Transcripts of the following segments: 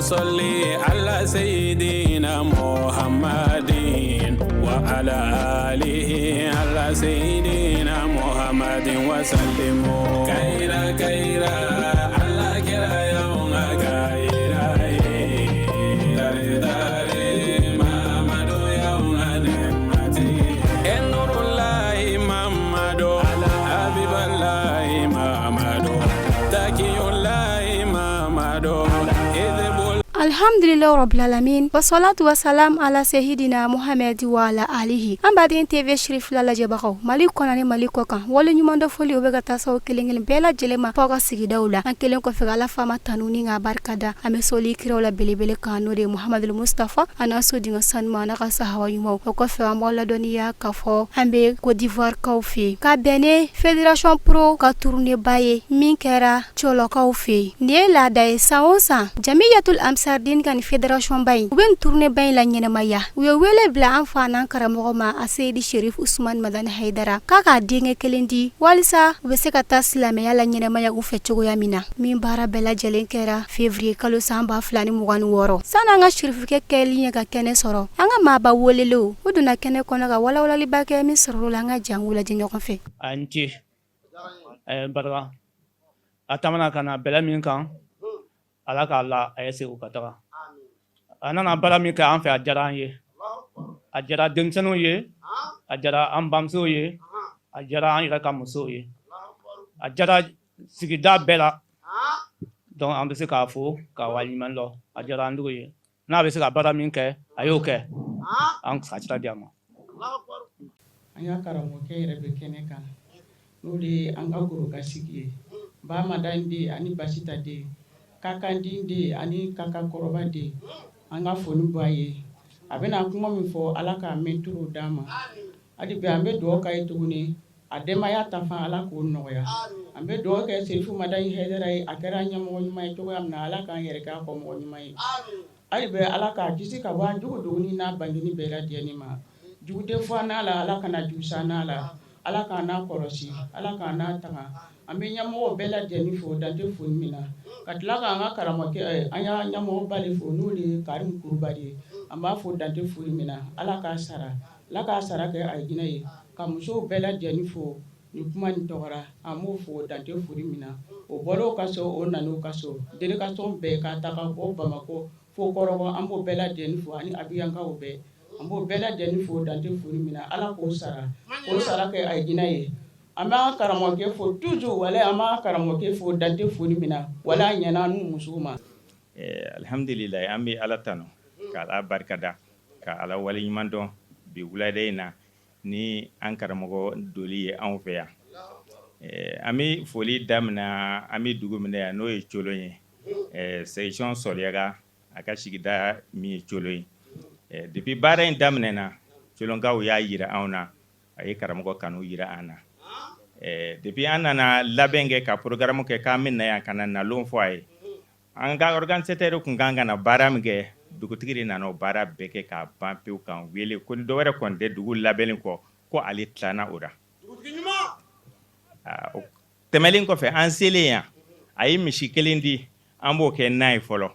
Sɔli ala seyidina Muhamadin wa ala alihi ala seyidina Muhamadin wa salimu kayira kayira ala kira y'anw ka kayira ye tare tare Mamadu y'anw ka nɛɛmatigi ye Nurulayi Mamadu Abibalayi Mamadu Takiyulayi Mamadu Alhamdulilahi rabbil alamin wasalatu wasalam ala seyidina Muhamadi wa ala alihi an baden TV Sirifila lajɛbagaw Mali kɔnɔ ni Mali kɔ kan wale ɲuman foli o bɛ ka taa s'aw kelen kelen bɛɛ lajɛlen ma f'aw ka sigidaw la an kelen kɔfɛ ka Ala faama tanu ni k'a barika da an bɛ sɔli kiraw la belebele kan n'o de ye Muhamadul Mustafa a n'a soden sanuma n'a ka sahaba ɲumanw o kɔfɛ an b'aw ladɔnniya k'a fɔ an bɛ Côte d'Ivoire kaw fɛ yen ka bɛn ni Fédération Pro ka tournée ba ye min kɛra Cɔlɔkaw fɛ yen nin ye laada ye san o san Jamiyatul Ansardine ka nin fédération ba in u bɛ nin tournée ba in laɲɛnamaya u ye wele bila an fa n'an karamɔgɔ ma a Seyidi Sherif Usman Madani Hayidara k'a k'a denkɛ kelen di walisa u bɛ se ka taa silamɛya laɲɛnamaya u fɛ cogoya min na min baara bɛɛ lajɛlen kɛra février kalo san 2026 sani an ka sirifukɛ kɛli ye ka kɛnɛ sɔrɔ an ka maaba welelenw u donna kɛnɛ kɔnɔ ka walawalaliba kɛ min sɔrɔ la an ka jɛ an k'u lajɛ ɲɔgɔn fɛ. A ni ce a ye barika a taamana ka na bɛlɛ min kan ala k'a la a ye segin ka taga a nana baara min kɛ an fɛ a diyara an ye a diyara denmisɛnninw ye a diyara an bamusow ye a diyara an yɛrɛ ka musow ye a diyara sigida bɛɛ la donc an bɛ se k'a fo k'a waleɲuman dɔn a diyara an dugu ye n'a bɛ se ka baara min kɛ a y'o kɛ an ka sira di a ma. An ka karamɔgɔkɛ yɛrɛ bɛ kɛnɛ kan n'o de ye an ka gorokasigi ye ba Madani den ani Basita den Kakanden den ani Kaka kɔrɔba den an ka foli b'a ye a bɛna kuma min fɔ Ala k'a mɛnturu d'an ma hali bi an bɛ dugawu k'a ye tuguni a denbaya ta fan Ala k'o nɔgɔya an bɛ dugawu kɛ Serifu Madani Hayidara ye a kɛra ɲɛmɔgɔ ɲuman ye cogoya min na Ala k'an yɛrɛ k'a kɔmɔgɔ ɲuman ye hali bi Ala k'a kisi ka bɔ an jugu dogoni n'a bangeni bɛɛ lajɛlen ma jugu tɛ fɔ n'a la Ala kana jugu sa n'a la Ala k'an n'a kɔlɔsi Ala k'an n'a tanga an bɛ ɲɛmɔgɔw bɛɛ lajɛlen fo dan tɛ foli min na ka tila k'an ka karamɔgɔkɛ an y'a ɲɛmɔgɔba de fo n'o de ye Karimu Kulubali ye an b'a fo dan tɛ foli min na Ala k'a sara Ala k'a sara kɛ alijinɛ ye ka musow bɛɛ lajɛlen fo ni kuma nin tɔgɔ la an b'o fo dan tɛ foli min na o bɔra ka so o nana ka so délégation bɛɛ ka ta ka bɔ Bamakɔ fo Kɔrɔgɔ an b'o bɛɛ lajɛlen fo ani Abijankaw bɛɛ an b'o bɛɛ lajɛlen fo dan tɛ foli min na Ala k'o sara k'o sara kɛ alijinɛ ye an b'an karamɔgɔkɛ fo toujours walahi an b'an karamɔgɔkɛ fo dan tɛ foli min na walahi a ɲɛna an n'u musow ma. Alihamdulilayi an bɛ Ala tanu ka Ala barikada ka Ala waleɲuman dɔn bi wulada in na ni an karamɔgɔ doli ye anw fɛ yan an bɛ foli daminɛ an bɛ dugu min na yan n'o ye Colon ye section Sɔliyaga a ka sigida min ye Colon ye depuis baara in daminɛna Colonkaw y'a jira anw na a ye karamɔgɔ kanu jira an na depuis an nana labɛn kɛ ka programme kɛ k'an bɛ na yan ka na nalon fɔ a ye an ka organisateur tun kan ka na baara min kɛ dugutigi de nana o baara bɛɛ kɛ k'a ban pewu k'an wele ko ni dɔwɛrɛ kɔni tɛ dugu labɛnni kɔ ko ale tilanna o la tɛmɛlen kɔfɛ an selen yan a ye misi kelen di an b'o kɛ nan ye fɔlɔ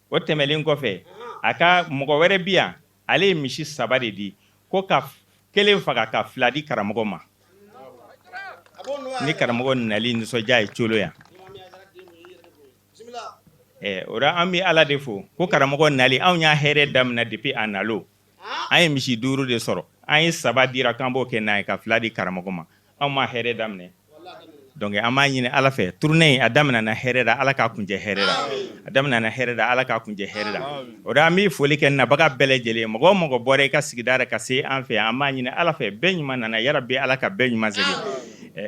o tɛmɛlen kɔfɛ a ka mɔgɔ wɛrɛ bi yan ale ye misi saba de di ko ka kelen faga ka fila di karamɔgɔ ma ni karamɔgɔ nali nisɔndiya ye colo yan o la an bɛ ala de fo ko karamɔgɔ nali anw y'a hɛrɛ daminɛ depuis a nalo an ye misi duuru de sɔrɔ an ye saba dira k'an b'o kɛ nan ye ka fila di karamɔgɔ ma anw ma hɛrɛ daminɛ donc an b'a ɲini ala fɛ tournée in a daminɛna hɛrɛ la ala k'a kuncɛ hɛrɛ la a daminɛna hɛrɛ la ala k'a kuncɛ hɛrɛ la o la an bɛ foli kɛ nabaga bɛɛ lajɛlen mɔgɔ o mɔgɔ bɔra i ka sigida la ka se an fɛ an b'a ɲini ala fɛ bɛɛ ɲuman nana yarabi ala ka bɛɛ ɲuman segin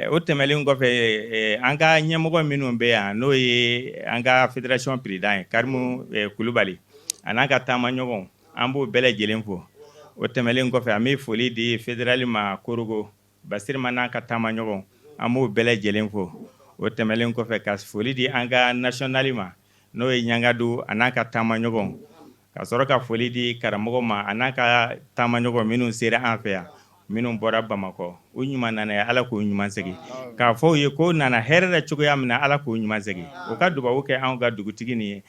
o tɛmɛnen kɔfɛ an ka ɲɛmɔgɔ minnu bɛ yan n'o ye an ka fédération président ye Karimu Kulubali a n'a ka taamaɲɔgɔnw an b'o bɛɛ lajɛlen fo o tɛmɛnen kɔfɛ an bɛ foli di fédéral ma Korogo Basirima n'a ka taamaɲɔgɔn an b'o bɛɛ lajɛlen fo o tɛmɛnen kɔfɛ ka foli di an ka national ma n'o ye Ɲangadu a n'a ka taamaɲɔgɔn ka Ka sɔrɔ ka foli di karamɔgɔ ma a n'a ka taamaɲɔgɔn minnu sera an fɛ yan, minnu bɔra Bamakɔ. U ɲuman nana ye, Ala k'u ɲuman segin. K'a fɔ u ye ko nana hɛrɛ la cogoya min na, Ala k'u ɲuman segin. U ka dugawu kɛ anw ka dugutigi nin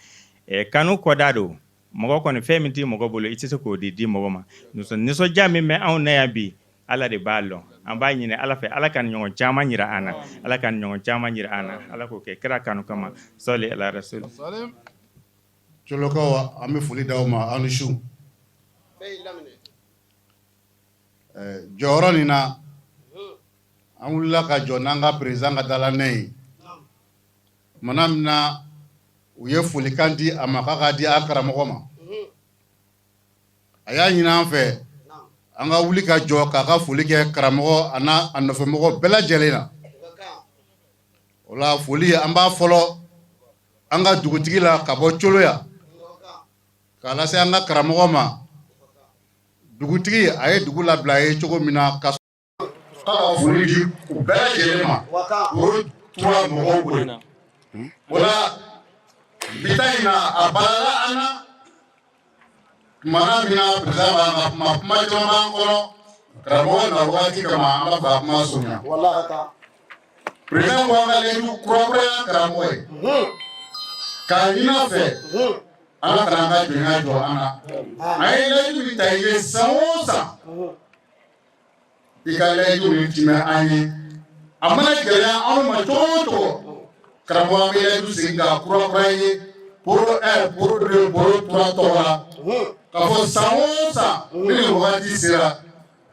ye. Kanu kɔda don. Mɔgɔ kɔni, fɛn min tɛ mɔgɔ bolo, i tɛ se k'o di di mɔgɔ ma. Nisɔndiya min bɛ anw na yan bi, Ala de b'a lɔn. An b'a ɲini Ala fɛ, Ala ka ɲɔgɔn caman jira an na, Ala ka ɲɔgɔn caman jira an na, Ala k'o kɛ kira kanu kama. Sɔli ala rasul. Colokaw, an bɛ foli d'aw ma, aw ni su. Jɔyɔrɔ nin na, an wulila ka jɔ n'an ka président ka dalanɛ ye. Tuma min na u ye folikan di a ma k'a ka di an karamɔgɔ ma, a y'a ɲini an fɛ an ka wuli ka jɔ k'a ka foli kɛ karamɔgɔ a n'a a nɔfɛmɔgɔ bɛɛ lajɛlen na. O la, foli an b'a fɔlɔ an ka dugutigi la ka bɔ Colo yan k'a lase an ka karamɔgɔ ma. Dugutigi a ye dugu labila a ye cogo min na, ka ka foli di u bɛɛ lajɛlen ma, o tura mɔgɔw bolo. O la, bi ta in na, a balala an na tuma min na président b'an ka kuma, kuma caman b'an kɔnɔ. Karamɔgɔ na waati kama, an b'a fɛ a kuma surunya. Président ko an ka layidu kurakuraya karamɔgɔ ye k'a ɲini a fɛ, Ala kana an ka jɔnya jɔ an na. An ye layidu min ta i ye san o san, i ka layidu min timɛ an ye, a mana gɛlɛya anw ma cogo o cogo. Karamɔgɔ, an bɛ layidu segin k'a kurakuraya ye Poro 1, Poro 2, Poro 3 tɔgɔ la, k'a fɔ san o san ni nin wagati sera,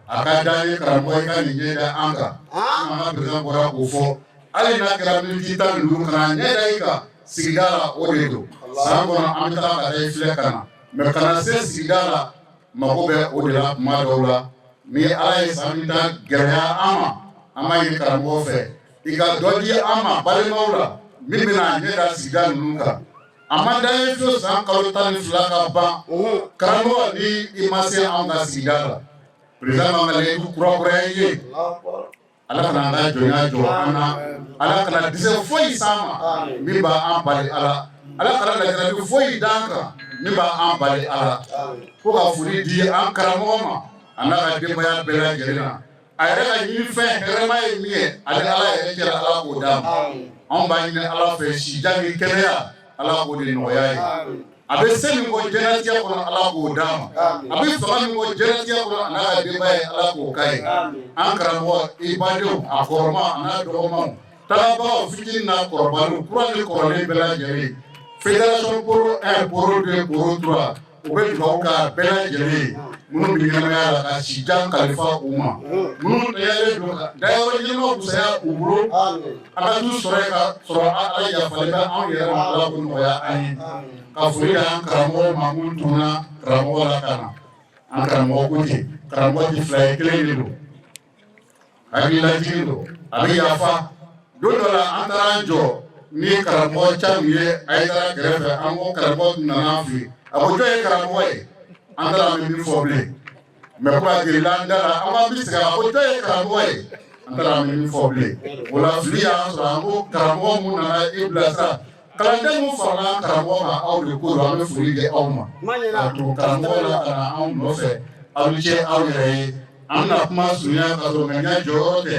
a ka d'an ye karamɔgɔ, i ka nin ɲɛ da an kan. An ka président bɔra k'o fɔ, hali n'a kɛra miniti 15 ka na ɲɛ da i kan sigida la, o de don. San kɔnɔ an bɛ taga ka taa i filɛ ka na, mais ka na se sigida la, mago bɛ o de la kuma dɔw la. Ni Ala ye san min ta gɛlɛya an ma, an b'a ɲini karamɔgɔ fɛ, i ka dɔ di an ma balimaw la min bɛna ɲɛ da sigida ninnu kan. A man d'an ye fiyewu san kalo 12 ka ban, karamɔgɔ, ni i ma se anw ka sigida la. Président b'an ka layidu kurakuraya ye. Ala kana an ka jɔnya jɔ an na, Ala kana dɛsɛ foyi s'an ma min b'an bali. Ala, Ala kana lajarabi foyi d'an kan min b'an bali. Ala ko ka foli di an karamɔgɔ ma, a n'a ka denbaya bɛɛ lajɛlen na. A yɛrɛ ka ɲinifɛn hɛrɛma ye min ye ale Ala yɛrɛ cɛla, Ala k'o d'a ma. Anw b'a ɲini Ala fɛ, sijan ni kɛnɛya, Ala k'o de nɔgɔya ye. A bɛ se min kɔ diɲɛlatigɛ kɔnɔ, Ala k'o d'a ma. A bɛ fanga min kɔ diɲɛlatigɛ kɔnɔ, a n'a ka denbaya ye, Ala k'o k'a ye. An karamɔgɔ, i badenw, a kɔrɔma a n'a dɔgɔmaw, tagabagaw fitinin n'a kɔrɔbaliw, kura ni kɔrɔlen bɛɛ lajɛlen, fédération Poro 1, Poro 2, Poro 3, u bɛ dugawu k'a bɛɛ lajɛlen ye. Minnu bɛ ɲɛnamaya la, ka sijan kalifa u ma. Minnu tayalen don, ka dayɔrɔ ɲɛnama fisaya u bolo. An ka t'u sɔrɔ yen ka sɔrɔ Ala yafalen bɛ anw yɛrɛ ma. Ala k'o nɔgɔya an ye. Ka foli di an karamɔgɔ ma minnu tuguna karamɔgɔ la ka na. An karamɔgɔ ko ten, karamɔgɔ tɛ fila ye, kelen de don, hakililajigin don, a bɛ yafa. Don dɔ la, an taara an jɔ ni karamɔgɔ Camu ye Ayidara kɛrɛfɛ. An ko karamɔgɔ tun nana an fɛ yen, a ko jɔn ye karamɔgɔ ye? An taara an bɛ min fɔ bilen, mais ko a gerela an da la, an ko an bɛ segin a ko jɔn ye karamɔgɔ ye? An taara an bɛ min fɔ bilen. O la, fili y'an sɔrɔ. An ko karamɔgɔ mun nana i bilasira, kalanden mun farala an karamɔgɔ kan, aw de ko don. An bɛ foli di aw ma ka tugu karamɔgɔ la ka na anw nɔfɛ. Aw ni ce aw yɛrɛ ye. An bɛna kuma surunya ka sɔrɔ ŋaniya jɔyɔrɔ tɛ.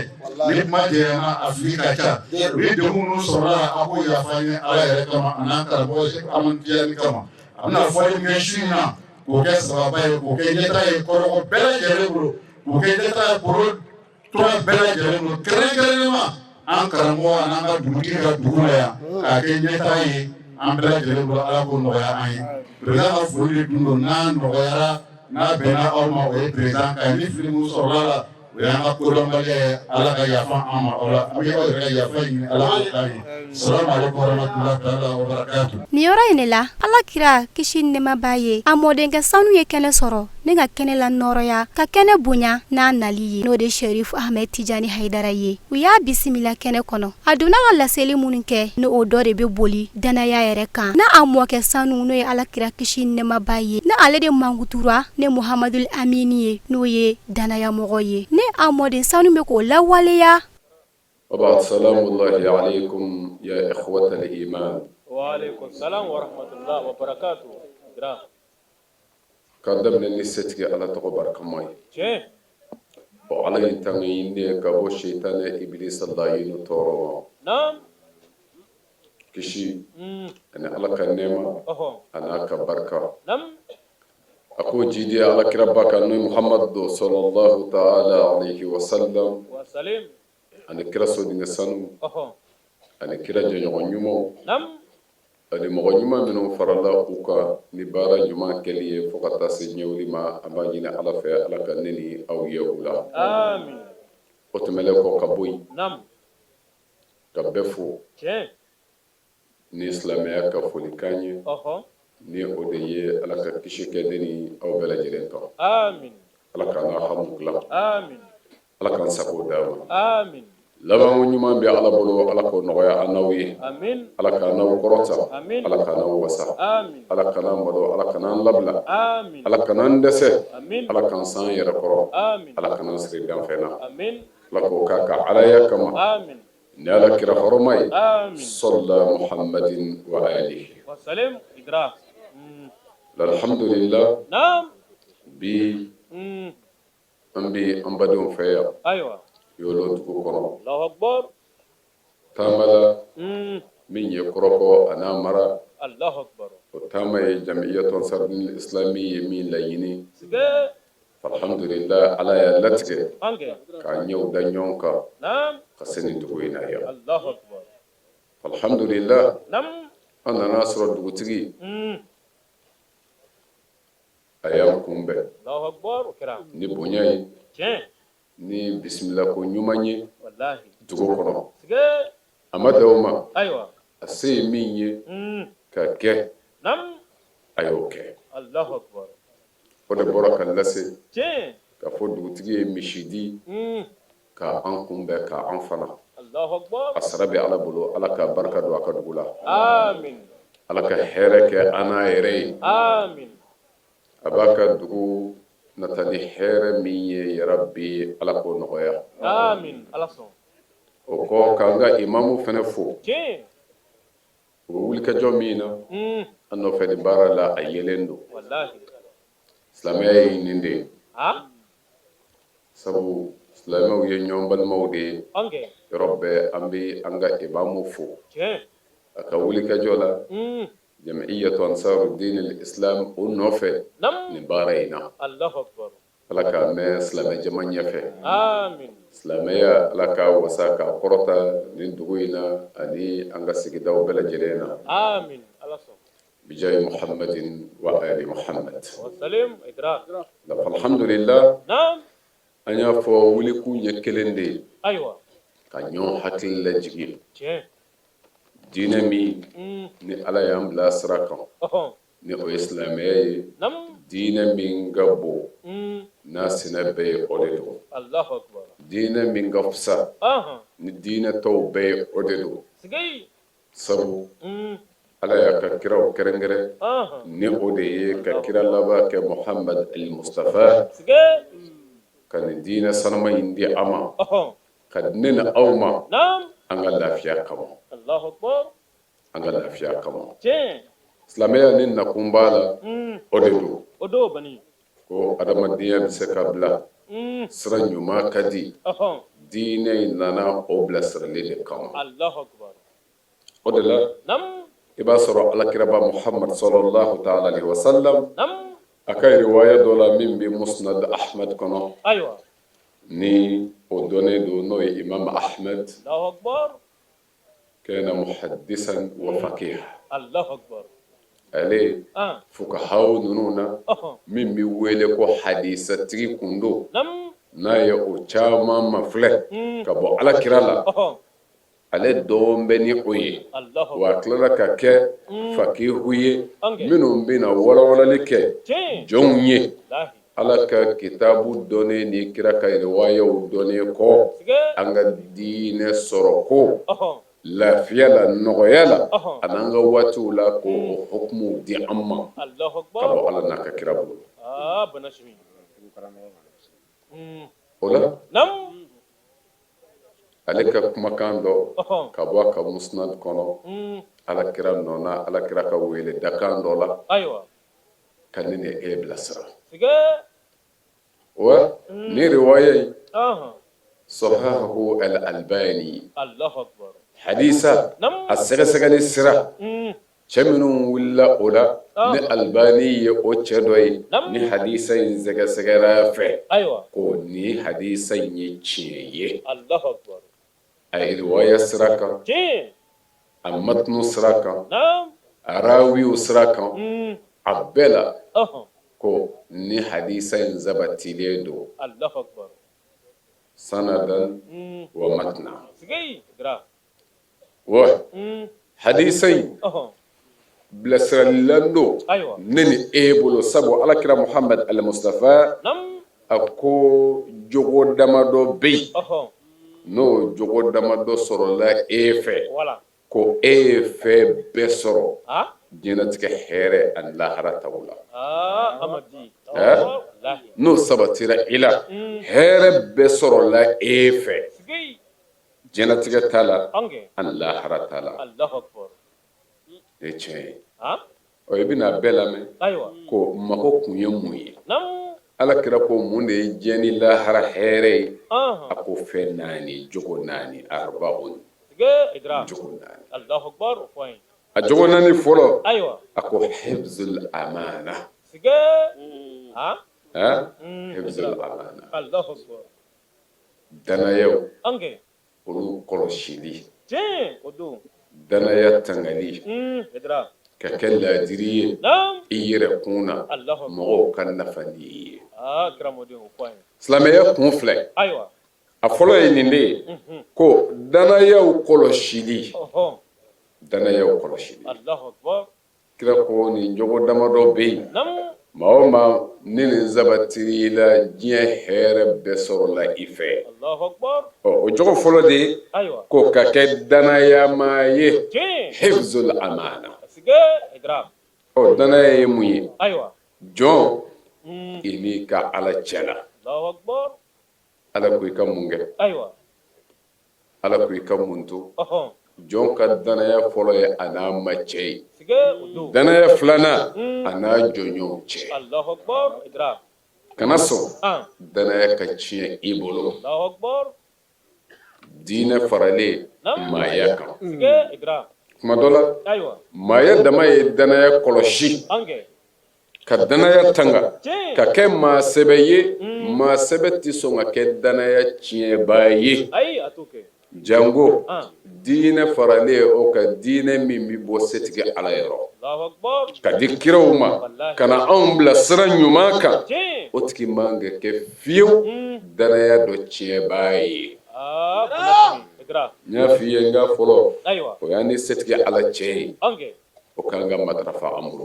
Ni kuma jɛyana, a fili ka ca. Ni degun minnu sɔrɔla, a k'o yafa n ye Ala yɛrɛ kama, a n'an karamɔgɔ Amadu Tijani kama. A bɛna fɔli min kɛ su in na, k'o kɛ sababa ye, k'o kɛ ɲɛtaga ye kɔrɔkɔ bɛɛ lajɛlen bolo, k'o kɛ ɲɛtaga ye Poro trois bɛɛ lajɛlen bolo, kɛrɛnkɛrɛnnenya an karamɔgɔ ani an ka dugutigi ka dugu la yan, k'a kɛ ɲɛtaga ye an bɛɛ lajɛlen bolo. Ala k'o nɔgɔya an ye. Président ka foli de tun don. N'a nɔgɔyara, n'a bɛnna aw ma, o ye président ka. Ni fili min sɔrɔla la, o y'an ka kodɔnbaliya ye. Ala ka yafa an ma o la. An bɛ aw yɛrɛ ka yafa ɲini, Ala k'o k'an ye. Salamu aleykum warahmatulahi taala wabarakatu. Nin yɔrɔ in de la, Ala kira, kisi ni nɛɛma b'a ye, a mɔdenkɛ sanu ye kɛnɛ sɔrɔ ni ka kɛnɛ la nɔrɔya, ka kɛnɛ bonya n'a nali ye, n'o de Sherif Ahmed Tijani Hayidara ye. U y'a bisimila kɛnɛ kɔnɔ. A donna ka laseli minnu kɛ, ni o dɔ de bɛ boli dannaya yɛrɛ kan n'a a mɔkɛ sanu, n'o ye Ala kira, kisi ni nɛɛma b'a ye, ni ale de mankutura ne Muhamadul Amini ye, n'o ye dannayamɔgɔ ye, ne a mɔden sanu bɛ k'o lawaleya. Salamu aleykum ya ikhwatal iman. Wa aleykum salam wa rahmatulah wa barakatuh. Ka daminɛ ni setigi Ala tɔgɔ barikama ye. O Ala in tanga ɲini ka bɔ sitana ibilisa layinu tɔɔrɔ ma. Kisi ani Ala ka nɛɛma a n'a ka barika. A k'o jidi Ala kiraba kan n'o ye Muhamadu don salalahu taala alehi wasalam ani kira sodenkɛ sanu ani kira jɛɲɔgɔn ɲumanw ani mɔgɔ ɲuman minnu farala u kan ni baara ɲuman kɛli ye fo ka taa se ɲɛwuli ma. An b'a ɲini Ala fɛ, Ala ka ne ni aw ye u la. O tɛmɛnen kɔ ka bɔ yen, ka bɛɛ fo ni silamɛya ka folikan ye, ni o de ye Ala ka kisi kɛ ne ni aw bɛɛ lajɛlen kan. Ala k'an ka hami dilan, Ala k'an sago d'an ma. Labanko ɲuman bɛ Ala bolo, Ala k'o nɔgɔya an n'aw ye. Ala k'an n'aw kɔrɔta, Ala k'an n'aw wasa, Ala kana an malo, Ala kana an labila, Ala kana an dɛsɛ, Ala k'an s'an yɛrɛ kɔrɔ, Ala kana an siri danfɛn na. Ala k'o k'a ka Alaya kama. Ni Ala kira hɔrɔma ye, sɔla Muhamadin wa alihi. Alhamdulila, bi an bɛ an badenw fɛ yan Yolo dugu kɔnɔ, taama la min ye Kɔrɔkɔ a n'a mara, o taama ye jamiyatu ansarudini islami ye min laɲini. Alhamdulila, Ala y'a latigɛ k'an ɲɛw da ɲɔgɔn kan ka se nin dugu in na yan. Alhamdulila, an nana sɔrɔ dugutigi a y'an kunbɛn ni bonya ye, ni bisimilako ɲuman ye dugu kɔnɔ. A ma dan o ma, a se ye min ye ka kɛ, a y'o kɛ. O de bɔra ka lase k'a fɔ dugutigi ye misi di ka an kunbɛn, ka an fana. A sara bɛ Ala bolo. Ala ka barika don a ka dugu la. Ala ka hɛrɛ kɛ an n'a yɛrɛ ye. A b'a ka dugu nata ni hɛrɛ min ye, yarabi Ala k'o nɔgɔya. O kɔ, k'an ka imamu fana fo. U bɛ wulikajɔ min na an nɔfɛ nin baara la, a yelen don. Silamɛya ye nin de ye, sabu silamɛw ye ɲɔgɔn balimaw de ye yɔrɔ bɛɛ. An bɛ an ka imamu fo a ka wulikajɔ la jamiyatu ansarudin islam o nɔfɛ nin baara in na. Ala k'a mɛn silamɛ jama ɲɛfɛ. Silamɛya, Ala k'a wasa k'a kɔrɔta nin dugu in na ani an ka sigidaw bɛɛ lajɛlen na. Bijahi Muhammadin wa ali Muhammad. Alhamdulillah, an y'a fɔ wulikun ye kelen de ye, ka ɲɔgɔn hakili lajigin diinɛ min ni Ala y'an bila sira kan, ni o ye silamɛya ye, diinɛ min ka bon n'a sinɛ bɛɛ ye, o de don. Diinɛ min ka fisa ni diinɛ tɔw bɛɛ ye, o de don. Sabu Ala y'a ka kiraw kɛrɛnkɛrɛn ni o de ye, ka kira laban kɛ Muhamad al-Mustafa, ka nin diinɛ sanuma in di a ma, ka di ne ni aw ma an ka lafiya kama, an ka lafiya kama. Silamɛya ni nakun b'a la, o de don ko adamadenya bɛ se ka bila sira ɲuman ka di. Diinɛ in nana o bilasirali de kama. O de la i b'a sɔrɔ alakiraba Muhamad salalahu taala alehi wasalam, a ka riwaya dɔ la min bɛ Musnad Ahmad kɔnɔ, ni o dɔnnen don, n'o ye Imam Ahmad, kana muhadisan wa faqiha, ale fukahaw ninnu na min bɛ wele ko hadisatigi kun don, n'a ye o caman mafilɛ ka bɔ ala kira la, ale dɔn bɛ ni o ye. Wa a tilala ka kɛ fakihu ye, minnu bɛna walawalali kɛ jɔnw ye Ala ka kitabu dɔnnen ni kira ka riwayaw dɔnnen kɔ, an ka diinɛ sɔrɔ ko lafiya la, nɔgɔya la, ani an ka waatiw la, k'o hukumuw di an ma ka bɔ Ala n'a ka kira bolo. O la, ale ka kumakan dɔ ka bɔ a ka musnad kɔnɔ, Ala kira nɔ na, Ala kira ka wele dakan dɔ la. Ka ne ni e bilasira. Wa ni riwaya in, sahahahu al-Albani, hadisa a sɛgɛsɛgɛli sira, cɛ minnu wulila o la, ni Albani ye o cɛ dɔ ye, ni hadisa in sɛgɛsɛgɛra fɛ ko ni hadisa in ye tiɲɛ ye, a riwaya sira kan, a matnu sira kan, a rawiw sira kan, a bɛɛ la ko ni hadisa in sabatilen don sanadan wa matna. Wa hadisa in bilasiralilan don ne ni e bolo, sabu Ala kira Muhamad al-Mustafa a ko jogo damadɔ bɛ yen, n'o jogo damadɔ sɔrɔla e fɛ, ko e ye fɛn bɛɛ sɔrɔ diɲɛlatigɛ hɛrɛ ani lahara taw la. N'o sabatira i la, hɛrɛ bɛɛ sɔrɔla e fɛ diɲɛlatigɛ ta la ani lahara ta la. E tiɲɛ ye. Ɔ, i bɛna a bɛɛ lamɛn ko mako kun ye mun ye. Ala kira ko mun de ye diɲɛ ni lahara hɛrɛ ye? A ko fɛn naani, jogo naani, arba'un, jogo naani. A jogo naani fɔlɔ, a ko hifzul amana, hifzul amana, danayaw olu kɔlɔsili, danaya tangali, ka kɛ laadiri ye i yɛrɛ kun na, mɔgɔw ka nafa n'i ye. Silamɛya kun filɛ, a fɔlɔ ye nin de ye, ko danayaw kɔlɔsili, danayaw kɔlɔsili. Kira ko nin jogo damadɔ bɛ yen, maa o maa ni nin sabatira i la, diɲɛ hɛrɛ bɛɛ sɔrɔla i fɛ. Ɔ, o jogo fɔlɔ de ye ko ka kɛ danayamaa ye, hifzul amana. Ɔ, danaya ye mun ye? Jɔn i n'i ka Ala cɛ la. Ala ko i ka mun kɛ, Ala ko i ka mun to. Jɔn ka danaya fɔlɔ ye a n'a ma cɛ ye, danaya filanan a n'a jɔnɲɔgɔnw cɛ. Kana sɔn danaya ka tiɲɛ i bolo. Diinɛ faralen maaya kan, tuma dɔ la maaya dama ye danaya kɔlɔsi, ka danaya tanga, ka kɛ maa sɛbɛ ye. Maa sɛbɛ tɛ sɔn ka kɛ danaya tiɲɛbaa ye, janko diinɛ faralen o kan, diinɛ min bɛ bɔ setigi Ala yɔrɔ ka di kiraw ma ka na anw bila sira ɲuman kan. O tigi man ka kɛ fiyewu danaya dɔ tiɲɛbaa ye. N y'a f'i ye, n ka fɔlɔ, o y'an ni setigi Ala cɛ ye. O kan ka matarafa an bolo.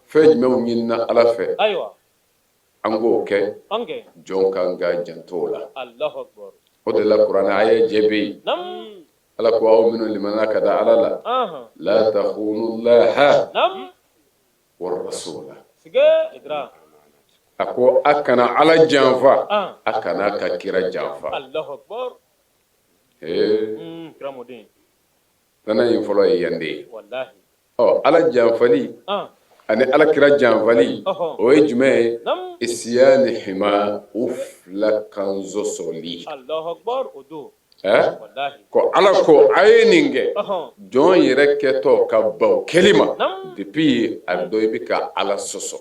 Fɛn jumɛnw ɲinina Ala fɛ an k'o kɛ, jɔn kan ka janto o la. O de la kuranɛ aya jɛ bɛ yen, Ala ko aw minnu limaniya ka da Ala la, la takhunu laha wa rasula, a ko a kana Ala janfa, a kana a ka kira janfa. Ee, Danaya in fɔlɔ ye yan de ye. Ɔ, Ala janfali ani Ala kira janfali, o ye jumɛn ye? Isyanihima, u fila kan sɔsɔli. Ko Ala ko a ye nin kɛ, jɔn yɛrɛ kɛtɔ ka ban o kɛli ma, depuis a dɔn i bɛ ka Ala sɔsɔ.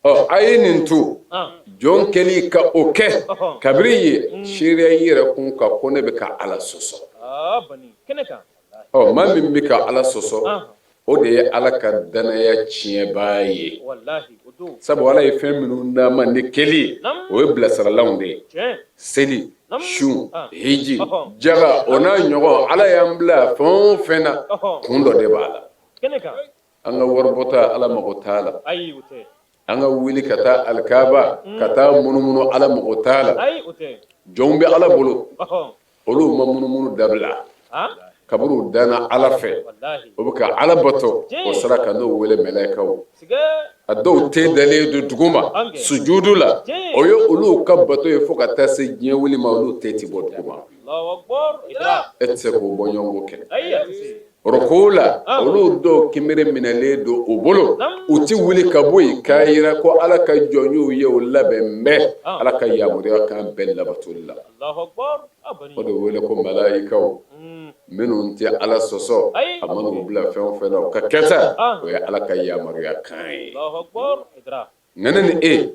Ɔ, a ye nin to, jɔn kɛli ka o kɛ, kabiri ye seereya i yɛrɛ kun kan ko ne bɛ ka Ala sɔsɔ. Ɔ, maa min bɛ ka Ala sɔsɔ, o de ye Ala ka danaya tiɲɛbaa ye, sabu Ala ye fɛn minnu d'an ma ni kɛli ye, o ye bilasiralanw de ye, seli, sun, hiji, jaga, o n'a ɲɔgɔn. Ala y'an bila fɛn o fɛn na, kun dɔ de b'a la. An ka waribɔta, Ala mago t'a la. An ka wuli ka taa alikaba ka taa munumunu, Ala mago t'a la. Jɔnw bɛ Ala bolo, olu ma munumunu dabila kabini u danna Ala fɛ. O bɛ ka Ala bato o sira kan, n'o wele mɛlɛkaw. A dɔw ten dalen don duguma sujudu la, o ye olu ka bato ye fo ka taa se diɲɛ wuli ma, olu ten tɛ bɔ duguma. E tɛ se k'o bɔɲɔgɔnko kɛ. Roko la olu dɔw kinbere minɛlen don u bolo u tɛ wuli ka bɔ yen k'a jira ko ala ka jɔn y'u ye u labɛn bɛ ala ka yamaruya kan bɛɛ labatoli la o de wele ko malayikaw minnu tɛ ala sɔsɔ a man'u bila fɛn o fɛn na u ka kɛta o ye ala ka yamaruya kan ye nka ne ni e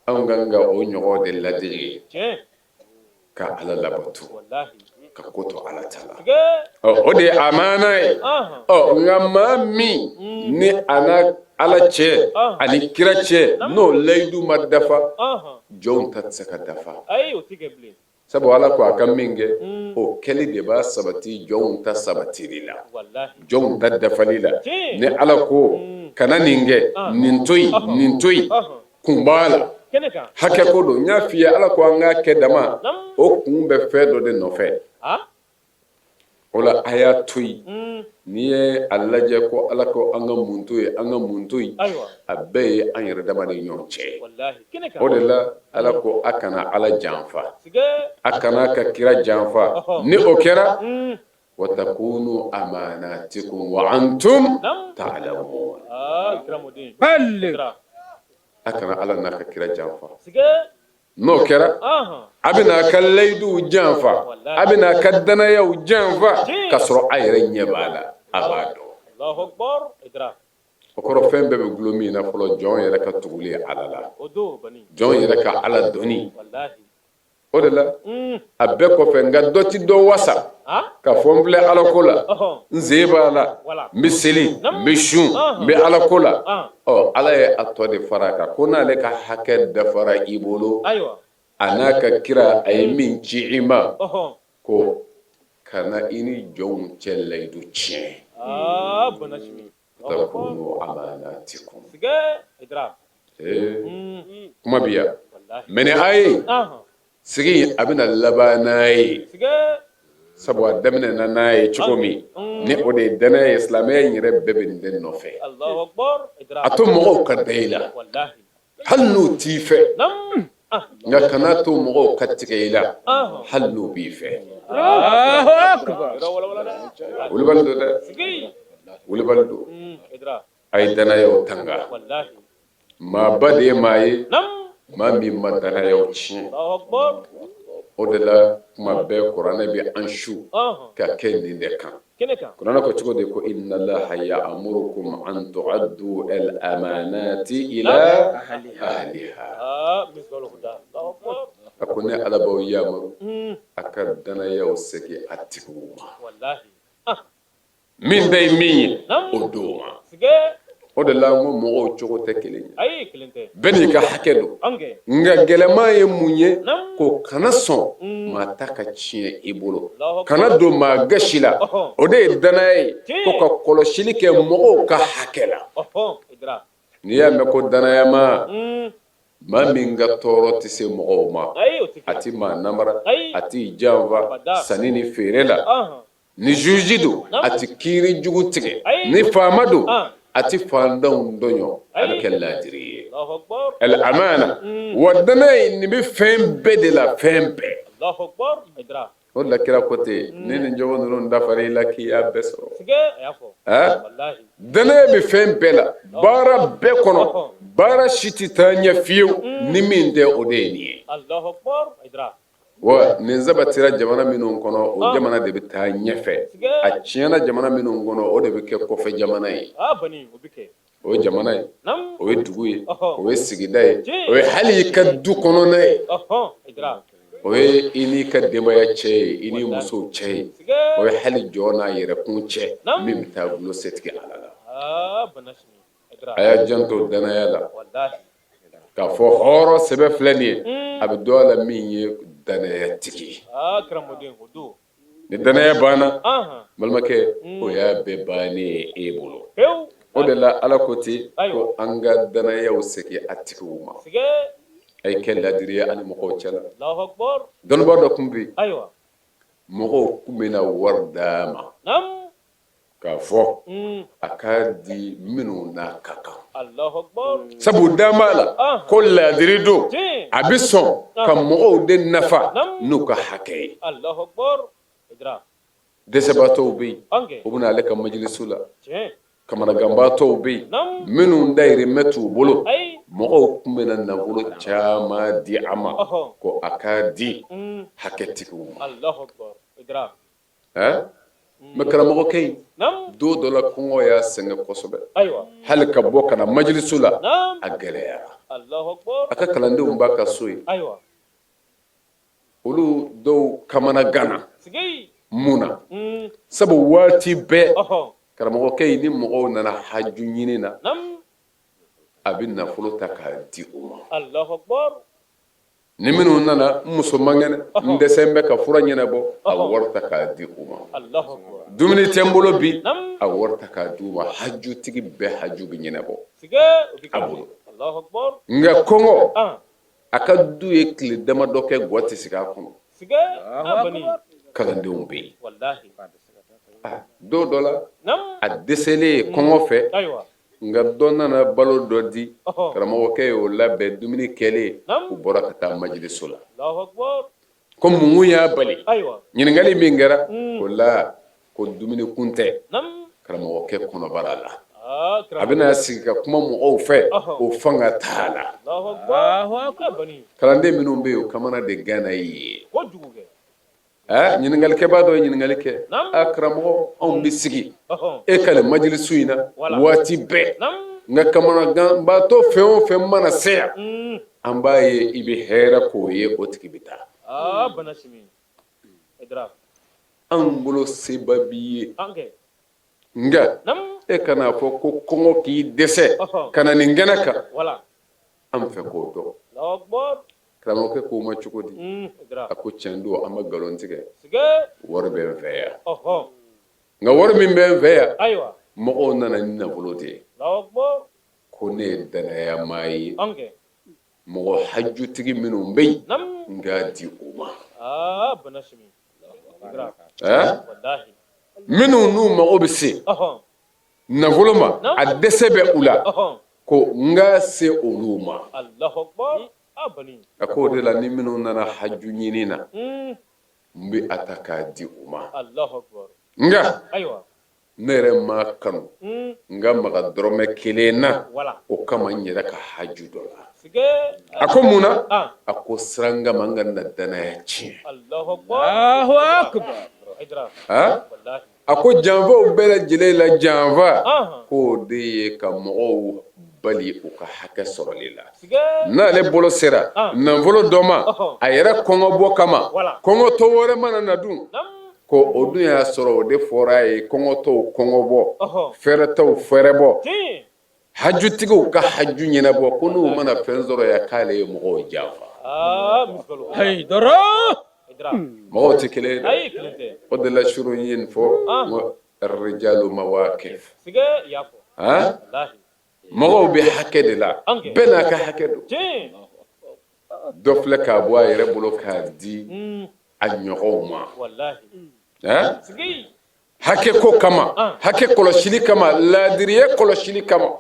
anw ka kan ka o ɲɔgɔn de ladege ka ala labato ka ko to ala ta la o de ye amana ye. Ɔ nka maa min ni a na ala cɛ ani kira cɛ n'o layidu ma dafa, jɔnw ta tɛ se ka dafa, sabu ala ko a ka min kɛ, o kɛli de b'a sabati jɔnw ta sabatili la, jɔnw ta dafali la. Ni ala ko kana nin kɛ, nin to yen, nin to yen, kun b'a la, hakɛ ko don. N y'a f'i ye, ala ko an k'a kɛ dama, o kun bɛ fɛn dɔ de nɔfɛ. O la a y'a to yen. N'i ye a lajɛ ko ala ko an ka mun to yen, an ka mun to yen, a bɛɛ ye an yɛrɛ dama ni ɲɔgɔn cɛ. O de la ala ko a kana ala janfa, a kana ka kira janfa. Ni o kɛra, wa takunu amanatikum wa antum ta'lamun. A kana ala n'a ka kira janfa. N'o kɛra, a bɛna a ka layiduw janfa, a bɛna a ka danayaw janfa, k'a sɔrɔ a yɛrɛ ɲɛ b'a la, a b'a dɔn. O kɔrɔ, fɛn bɛɛ bɛ dulon min na fɔlɔ, jɔn yɛrɛ ka tuguli ala la, jɔn yɛrɛ ka ala dɔnni. O de la a bɛɛ kɔfɛ, nka dɔ ti dɔ wasa ka fɔ n filɛ ala ko la, n sen b'a la, n bɛ seli, n bɛ sun, n bɛ ala ko la. Ɔ ala ye a tɔ de fara a kan ko n'ale ka hakɛ dafara i bolo, a n'a ka kira a ye min ci i ma, ko kana i ni jɔnw cɛ layidu tiɲɛ. Takunu amanatikum. Kuma bi yan mɛ ni a ye sigi, a bɛna laban n'a ye, sabu a daminɛna n'a ye cogo min, ni o de ye danaya ye. Silamɛya in yɛrɛ bɛɛ bɛ nin de nɔfɛ. A to mɔgɔw ka da i la hali n'u t'i fɛ, nka kana to mɔgɔw ka tigɛ i la hali n'u b'i fɛ. Wulibali don dɛ, wulibali don. A ye danayaw tanga. Maaba de ye maa ye, maa min ma danayaw tiɲɛ. O de la kuma bɛɛ kuranɛ bɛ an su ka kɛ nin de kan. Kuranɛ ko cogo di? Ko inna allaha ya'murukum an tu'addu al amanati ila ahliha. A ko ne ala b'aw yamaru a ka danayaw segin a tigiw ma. Min bɛ ye min ye, o d'o ma. O de la n ko mɔgɔw cogo tɛ kelen ye, bɛɛ n'i ka hakɛ don. Nka gɛlɛman ye mun ye? Ko kana sɔn maa ta ka tiɲɛ i bolo, kana don maa gasi la. O de ye danaya ye, ko ka kɔlɔsili kɛ mɔgɔw ka hakɛ la. N'i y'a mɛn ko danayama, maa min ka tɔɔrɔ tɛ se mɔgɔw ma, a tɛ maa namara, a t'i janfa sanni ni feere la. Ni juge don, a tɛ kiiri jugu tigɛ. Ni faama don, a tɛ faantanw tɔɲɔ, a bɛ kɛ laadiri ye. Al amana wa danaya in, nin bɛ fɛn bɛɛ de la, fɛn bɛɛ. O de la kira ko ten, ni nin jogo ninnu dafara i la, k'i y'a bɛɛ sɔrɔ. Danaya bɛ fɛn bɛɛ la, baara bɛɛ kɔnɔ, baara si tɛ taa ɲɛ fiyewu ni min tɛ, o de ye nin ye. Wa nin sabatira jamana minnu kɔnɔ, o jamana de bɛ taa ɲɛfɛ. A tiɲɛna jamana minnu kɔnɔ, o de bɛ kɛ kɔfɛ jamana ye. O ye jamana ye, o ye dugu ye, o ye sigida ye, o ye hali i ka du kɔnɔna ye, o ye i n'i ka denbaya cɛ ye, i ni musow cɛ ye, o ye hali jɔn n'a yɛrɛkun cɛ min bɛ taa dulon setigi ala la. A y'a janto danaya la k'a fɔ hɔrɔn sɛbɛ filɛ nin ye, a bɛ dɔn a la min ye danayatigi ye. Ni danaya banna, balimakɛ, o y'a bɛɛ bannen ye e bolo. O de la ala ko ten ko an ka danayaw segin a tigiw ma. A ye kɛ ladiri ye ani mɔgɔw cɛla. Dɔnnibaa dɔ tun bɛ yen, mɔgɔw tun bɛ na wari d'a ma k'a fɔ a k'a di minnu n'a ka kan, sabu dan b'a la ko laadiri don, a bɛ sɔn ka mɔgɔw de nafa n'u ka hakɛ ye. Dɛsɛbaatɔw bɛ yen, u bɛ na ale ka majilisu la. Kamanaganbaatɔw bɛ yen, minnu dayirimɛ t'u bolo. Mɔgɔw tun bɛ na nafolo caman di a ma ko a k'a di hakɛtigiw ma. Mais karamɔgɔkɛ in, don dɔ la kɔngɔ y'a sɛgɛn kosɛbɛ, hali ka bɔ ka na majilisu la a gɛlɛyara. A ka kalandenw b'a ka so yen, olu dɔw kamanaganna. Mun na? Sabu waati bɛɛ karamɔgɔkɛ in, ni mɔgɔw nana haju ɲini na, a bɛ nafolo ta k'a di u ma. Ni minnu nana, n muso man kɛnɛ, n dɛsɛ bɛ ka fura ɲɛnabɔ, a bɛ wari ta k'a di u ma. Dumuni tɛ n bolo bi, a bɛ wari ta k'a di u ma. Hajutigi bɛɛ haju bɛ ɲɛnabɔ a bolo. Nka kɔngɔ, a ka du ye tile damadɔ kɛ gwa tɛ sigi a kɔnɔ. Kalandenw bɛ yen. Don dɔ la, a dɛsɛlen ye kɔngɔ fɛ, nka dɔ nana balo dɔ di. Karamɔgɔkɛ y'o labɛn. Dumuni kɛlen, u bɔra ka taa majiliso la. Ko mun y'a bali? Ɲininkali min kɛra o la, ko dumuni kun tɛ. Karamɔgɔkɛ kɔnɔbara la, a bɛna sigi ka kuma mɔgɔw fɛ, o fanga t'a la. Kalanden minnu bɛ yen, o kamana de ganna ye. Ɲininkalikɛbaa dɔ ye ɲininkali kɛ: a karamɔgɔ, anw bɛ sigi e ka nin majilisu in na waati bɛɛ, nka kamanaganbaatɔ fɛn o fɛn mana se yan, an b'a ye i bɛ hɛrɛ k'o ye, o tigi bɛ taa. Anw bolo seba b'i ye, nka e kan'a fɔ ko kɔngɔ k'i dɛsɛ ka na nin kɛnɛ kan. An fɛ k'o dɔn. Karamɔgɔkɛ k'o ma cogo di? A ko tiɲɛ don, an ma nkalon tigɛ, wari bɛ n fɛ yan, nka wari min bɛ n fɛ yan, mɔgɔw nana ni nafolo de ye ko ne ye dannayamaa ye, mɔgɔ hajutigi minnu bɛ yen, n k'a di u ma. Minnu n'u mago bɛ se nafolo ma, a dɛsɛ bɛ u la, ko n ka se olu ma. A ko o de la, ni minnu nana haju ɲini na, n bɛ a ta k'a di u ma, nka ne yɛrɛ m'a kanu n ka maga dɔrɔmɛ kelen na o kama n yɛrɛ ka haju dɔ la. A ko mun na? A ko siran kama n kana danaya tiɲɛ. A ko janfaw bɛɛ lajɛlen la, janfa k'o de ye ka mɔgɔw bali u ka hakɛ sɔrɔli la. N'ale bolo sera nafolo dɔ ma a yɛrɛ kɔngɔbɔ kama, kɔngɔtɔ wɛrɛ mana na dun, ko o dun y'a sɔrɔ o de fɔra a ye: kɔngɔtɔw kɔngɔbɔ, fɛrɛtɔw fɛrɛbɔ, hajutigiw ka haju ɲɛnabɔ. Ko n'u mana fɛn sɔrɔ yan, k'ale ye mɔgɔw janfa. Mɔgɔw tɛ kelen ye dɛ. O de la suro ye nin fɔ n ko rijalu mawakif. Mɔgɔw bɛ hakɛ de la, bɛɛ n'a ka hakɛ don. Dɔ filɛ k'a bɔ a yɛrɛ bolo k'a di a ɲɔgɔnw ma hakɛ ko kama, hakɛ kɔlɔsili kama, laadiriya kɔlɔsili kama.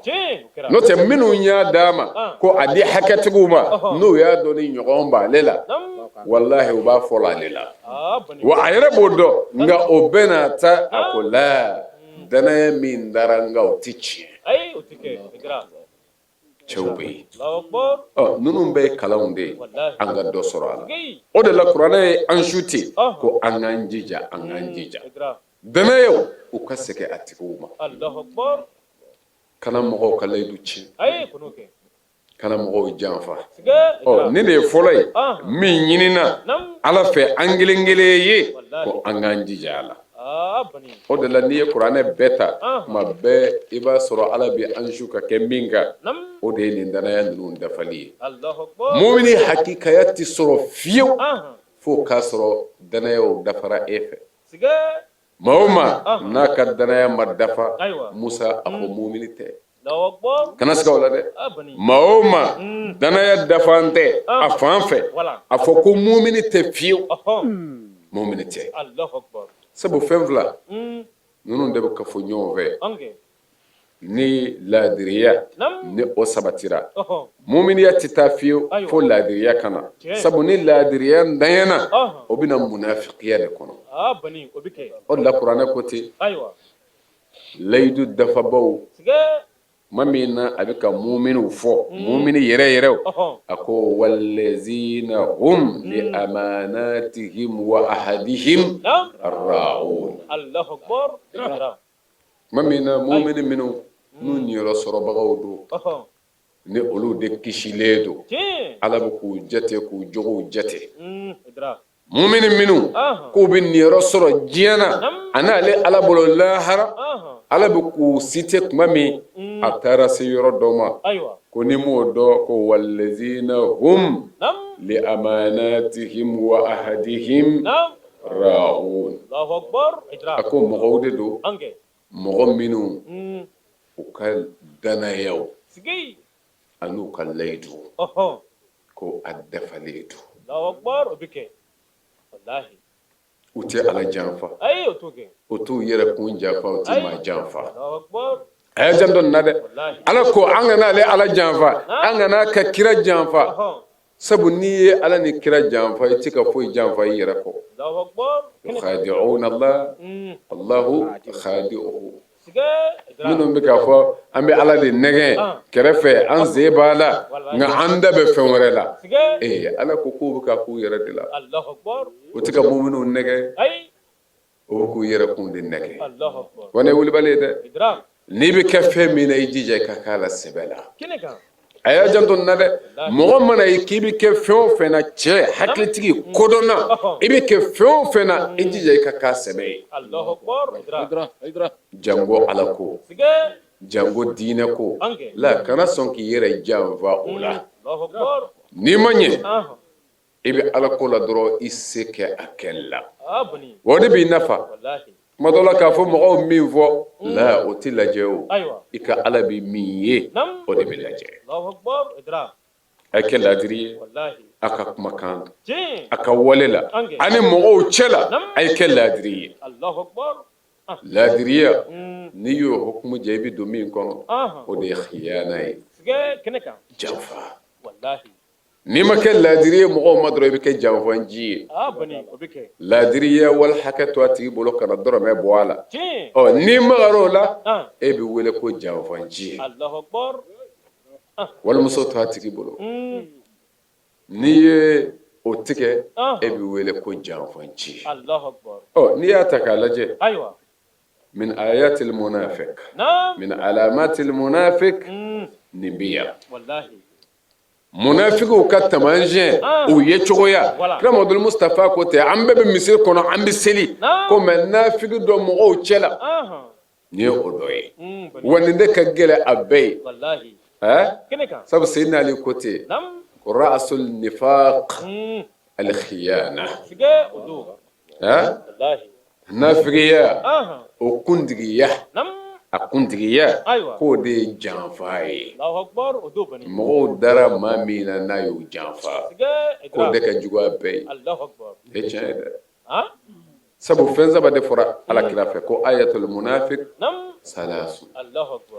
N'o tɛ, minnu y'a d'a ma ko a di hakɛtigiw ma, n'u y'a dɔn ni ɲɔgɔn b'ale la, walahi u b'a fɔ ale la, wa a yɛrɛ b'o dɔn. Nka o bɛɛ n'a ta, a ko la, danaya min dara n kan, o tɛ tiɲɛ. Cɛw bɛ yen. Ɔ ninnu bɛɛ ye kalanw de ye an ka dɔ sɔrɔ a la. O de la kuranɛ ye an su ten ko an k'an jija, an k'an jija danayaw u ka segin a tigiw ma. Kana mɔgɔw ka layidu tiɲɛ, kana mɔgɔw janfa. Ɔ nin de ye fɔlɔ ye min ɲinina ala fɛ an kelen kelen ye ko an k'an jija a la. O de la n'i ye kuranɛ bɛɛ ta, tuma bɛɛ i b'a sɔrɔ ala bɛ an su ka kɛ min kan, o de ye nin danaya ninnu dafali ye. Mumini hakikaya tɛ sɔrɔ fiyewu fo k'a sɔrɔ danayaw dafara e fɛ. Maa o maa n'a ka danaya ma dafa, Musa a ko mumini tɛ. Kana siga o la dɛ. Maa o maa danaya dafan tɛ a fan fɛ, a fɔ ko mumini tɛ fiyewu, mumini tɛ. Sabu fɛn fila ninnu de bɛ kafo ɲɔgɔn fɛ. Ni laadiriya ni o sabatira, muminiya tɛ taa fiyewu fo laadiriya ka na, sabu ni laadiriya ntanyana, o bɛ na munafikiya de kɔnɔ. O de la kuranɛ ko ten, layidu dafabaw tuma min na a bɛ ka muminiw fɔ, mumini yɛrɛ yɛrɛw, a ko walazina hum li amanatihim wa ahadihim raun. Tuma min na mumini minnu n'u niyɔrɔ sɔrɔbagaw don, ni olu de kisilen don, Ala bɛ k'u jate, k'u jogow jate. Mumini minnu k'u bɛ niyɔrɔ sɔrɔ diɲɛ na ani ale Ala bolo lahara, Ala bɛ k'u citer tuma min, a taara se yɔrɔ dɔ ma ko ni m'o dɔn ko walazina hum li amanatihim wa ahadihim raun. A ko mɔgɔw de don, mɔgɔ minnu u ka dannayaw an'u ka layidu ko a dafalen don, u tɛ Ala janfa, u t'u yɛrɛ kun janfa, u tɛ maa janfa. A y'a janto nin na dɛ, Ala ko an kana ale Ala janfa, an kana a ka kira janfa, sabu n'i ye Ala ni kira janfa, i tɛ ka foyi janfa i yɛrɛ kɔ. Yukhadi'una Allah, Allahu khadi'uhum. Minnu bɛ k'a fɔ an bɛ Ala de nɛgɛn kɛrɛfɛ, an sen b'a la, nka an da bɛ fɛn wɛrɛ la. Ee, Ala ko k'u bɛ ka k'u yɛrɛ de la, u tɛ ka muminiw nɛgɛn, o bɛ k'u yɛrɛ kun de nɛgɛn. Wa nin ye wulibali ye dɛ. N'i bɛ kɛ fɛn min na, i jija i ka k'a la sɛbɛ la. A y'a janto nin na dɛ, mɔgɔ mana ye k'i bɛ kɛ fɛn o fɛn na, cɛ hakilitigi kodɔnna, i bɛ kɛ fɛn o fɛn na, i jija i ka k'a sɛbɛ ye. Jango Ala ko, jango diinɛ ko la, kana sɔn k'i yɛrɛ janfa o la. N'i ma ɲɛ i bɛ Ala ko la dɔrɔn, i se kɛ a kɛli la, o de b'i nafa. Tuma dɔ la, k'a fɔ mɔgɔw min fɔ la, o tɛ lajɛ o, i ka Ala bɛ min ye, o de bɛ lajɛ. A ye kɛ laadiri ye a ka kumakan, a ka wale la, ani mɔgɔw cɛ la, a ye kɛ laadiri ye. Laadiriya, n'i y'o hukumu jɛ, i bɛ don min kɔnɔ, o de ye khiyana ye, janfa. N'i ma kɛ laadiri ye mɔgɔw ma dɔrɔn, i bɛ kɛ janfanci ye. Laadiriya wali hakɛ to a tigi bolo, kana dɔrɔmɛ bɔ a la. Ɔ, n'i magara o la, e bɛ wele ko janfanci ye. Walimuso to a tigi bolo, n'i ye o tigɛ, e bɛ wele ko janfanci ye. Ɔ, n'i y'a ta k'a lajɛ, min ayatil munafiq, min alamatil munafiq, nin bɛ yan. Munafigiw ka taamasiyɛn, u ye cogoya, kira Muhamadu Mustafa ko tɛ, an bɛɛ bɛ misiri kɔnɔ, an bɛ seli ko, mais nafigi dɔ mɔgɔw cɛ la, nin ye o dɔ ye. Wa nin de ka gɛlɛn a bɛɛ ye, sabu Seyidina Ali ko ten, ra'asul nifaq al khiyana. Nafigiya, o kuntigiya, a kuntigiya k'o de ye janfa ye. Mɔgɔw dara maa min na, n'a y'o janfa, k'o de ka jugu a bɛɛ ye. E tiɲɛ ye dɛ, sabu fɛn saba de fɔra Ala kira fɛ ko ayatul munafik salasu,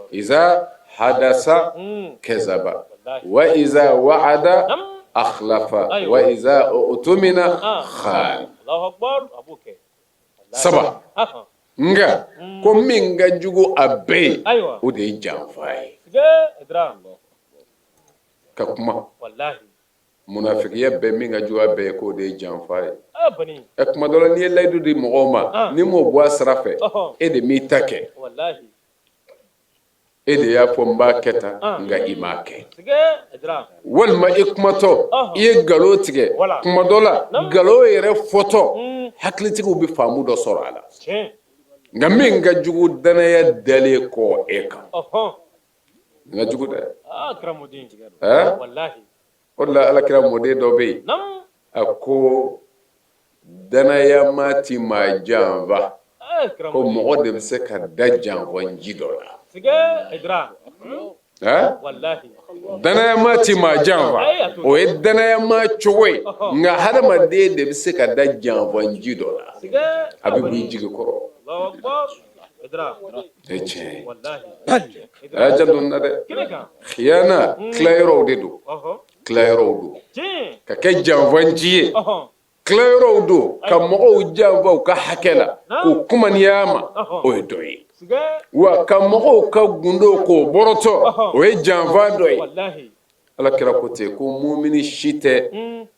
iza hadasa kazaba, wa iza wa'ada akhlafa, wa iza utumina khan. Saba, nka ko min ka jugu a bɛɛ ye, o de ye janfa ye. Ka kuma munafigiya bɛɛ, min ka jugu a bɛɛ ye, k'o de ye janfa ye. Ɛ, kuma dɔ la, n'i ye layidu di mɔgɔw ma, n'i m'o bɔ a sira fɛ, e de m'i ta kɛ, e de y'a fɔ n b'a kɛ tan, nka i m'a kɛ, walima i kumatɔ i ye nkalon tigɛ. Kuma dɔ la, nkalon yɛrɛ fɔtɔ, hakilitigiw bɛ faamu dɔ sɔrɔ a la. Nka min ka jugu, dannaya dalen kɔ e kan, nin ka jugu dɛ. O de la Ala kira mɔden dɔ bɛ yen, a ko dannayama ti maa janfa, ko mɔgɔ de bɛ se ka da janfanci dɔ la. Dannayama ti maa janfa, o ye dannayama cogo ye, nka hadamaden de bɛ se ka da janfanci dɔ la, a bɛ b'i jigi kɔrɔ. Ye tiɲɛ ye. A y'a janto nin na dɛ. Khiyana tilayɔrɔw de don, tilayɔrɔw don ka kɛ janfanci ye, tilayɔrɔw don ka mɔgɔw janfa u ka hakɛ la k'u kumaniya ma, o ye dɔ ye. Wa ka mɔgɔw ka gundo k'o bɔrɔtɔ, o ye janfa dɔ ye. Ala kira ko ten ko mumini si tɛ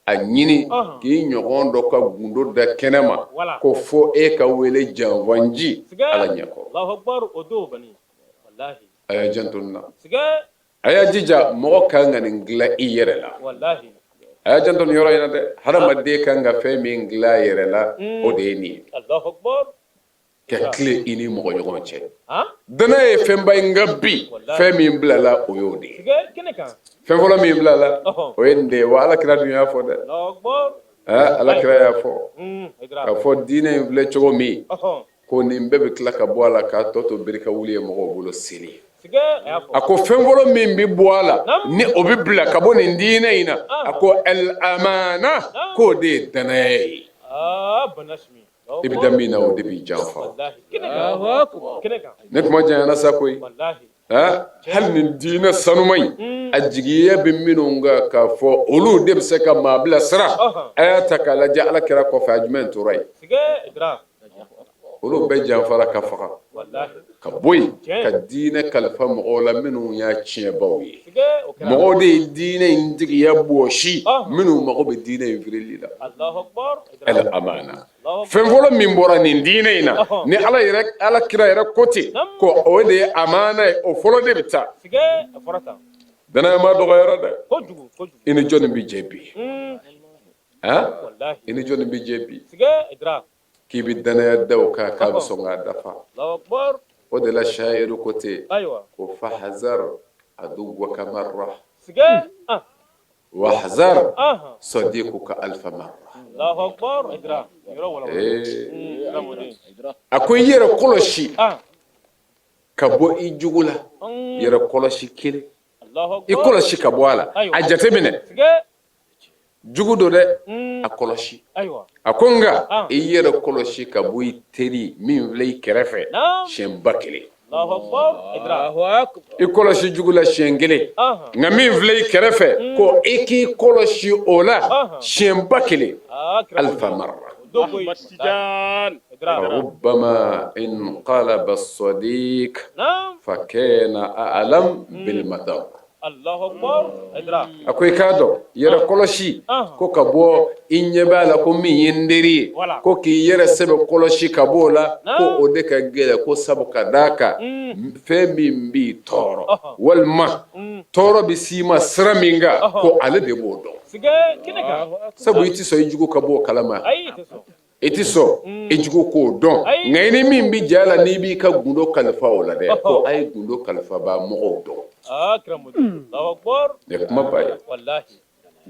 a ɲini k'i ɲɔgɔn dɔ ka gundo da kɛnɛ ma ko fo e ka wele janfanci Ala ɲɛkɔrɔ. A y'a janto nin na, a y'a jija, mɔgɔ kan ka nin dilan i yɛrɛ la. A y'a janto nin yɔrɔ in na dɛ. Hadamaden kan ka fɛn min dilan a yɛrɛ la, o de ye nin ye, ka tilen i ni mɔgɔ ɲɔgɔn cɛ. Danaya ye fɛnba ye, nka bi fɛn min bilala, o y'o de ye. Fɛn fɔlɔ min bilala, o ye nin de ye. Wa Ala kira dun y'a fɔ dɛ, Ala kira y'a fɔ k'a fɔ diinɛ in filɛ cogo min, ko nin bɛɛ bɛ tila ka bɔ a la k'a tɔ to bere ka wuli ye mɔgɔw bolo seli. A ko fɛn fɔlɔ min bɛ bɔ a la ni o bɛ bila ka bɔ nin diinɛ in na, a ko al amana, k'o de ye danaya ye. I bɛ da min na, o de b'i janfa. Ne kuma janyana sa koyi. Hali nin diinɛ sanuma in, a jigiya bɛ minnu kan k'a fɔ olu de bɛ se ka maa bilasira, a y'a ta k'a lajɛ, Ala kira kɔfɛ, a jumɛn tora yen? Olu bɛɛ janfara ka faga ka bɔ yen ka diinɛ kalifa mɔgɔw la minnu y'a tiɲɛbaw ye. Mɔgɔw de ye diinɛ in tigiya bɔsi minnu mago bɛ diinɛ in firili la. Al amana, fɛn fɔlɔ min bɔra nin diinɛ in na, ni Ala yɛrɛ, Ala kira yɛrɛ ko ten ko o de ye amana ye, o fɔlɔ de bɛ taa. Danayama dɔgɔyara dɛ. I ni jɔnni bɛ jɛ bi? I ni jɔnni bɛ jɛ bi k'i bɛ danaya da o kan k'a bɛ sɔn k'a dafa? O de la shayiru ko ten ko fahazar aduwaka marra wahzar sadiquka alfa marra. A ko i yɛrɛ kɔlɔsi ka bɔ i jugu la, yɛrɛ kɔlɔsi kelen, i kɔlɔsi ka bɔ a la, a jateminɛ, jugu don dɛ, a kɔlɔsi. A ko nka i yɛrɛ kɔlɔsi ka bɔ i teri min filɛ i kɛrɛfɛ siɲɛ 1000. I kɔlɔsi jugu la siɲɛ kelen, nka min filɛ i kɛrɛfɛ, ko i k'i kɔlɔsi o la siɲɛ 1000, alfa marra. Rubbama inqalaba sadiq fa kana a'lam bil madar. A ko i k'a dɔn, yɛrɛ kɔlɔsi ko ka bɔ i ɲɛ b'a la ko min ye n teri ye, ko k'i yɛrɛ sɛbɛ kɔlɔsi ka bɔ o la, ko o de ka gɛlɛn, ko sabu ka d'a kan fɛn min b'i tɔɔrɔ walima tɔɔrɔ bɛ s'i ma sira min kan, ko ale de b'o dɔn, sabu i tɛ sɔn i jugu ka bɔ o kalama, i tɛ sɔn i jugu k'o dɔn. Nka i ni min bɛ jɛ a la, n'i b'i ka gundo kalifa o la dɛ, ko a ye gundo kalifabaa mɔgɔw dɔn. Nin ye kumaba ye,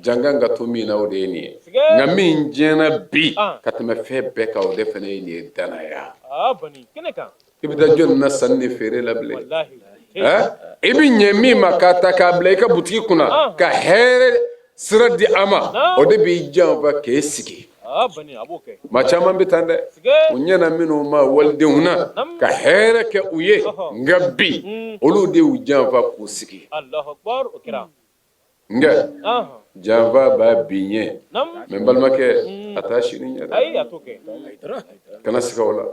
jankan ka to min na, o de ye nin ye. Nka min tiɲɛna bi ka tɛmɛ fɛn bɛɛ kan, o de fana ye nin ye, danaya. I bɛ taa jɔnni na sanni ni feere la bilen? I bɛ ɲɛ min ma k'a ta k'a bila i ka butigi kunna ka hɛrɛ sira di a ma, o de b'i janfa k'e sigi. Maa caman bɛ tan dɛ, u ɲɛna minnu ma walidenw na ka hɛrɛ kɛ u ye, nka bi olu de y'u janfa k'u sigi. Nka janfa b'a bi ɲɛ, mɛ n balimakɛ, a t'a sini ɲɛ dɛ. Kana siga o la.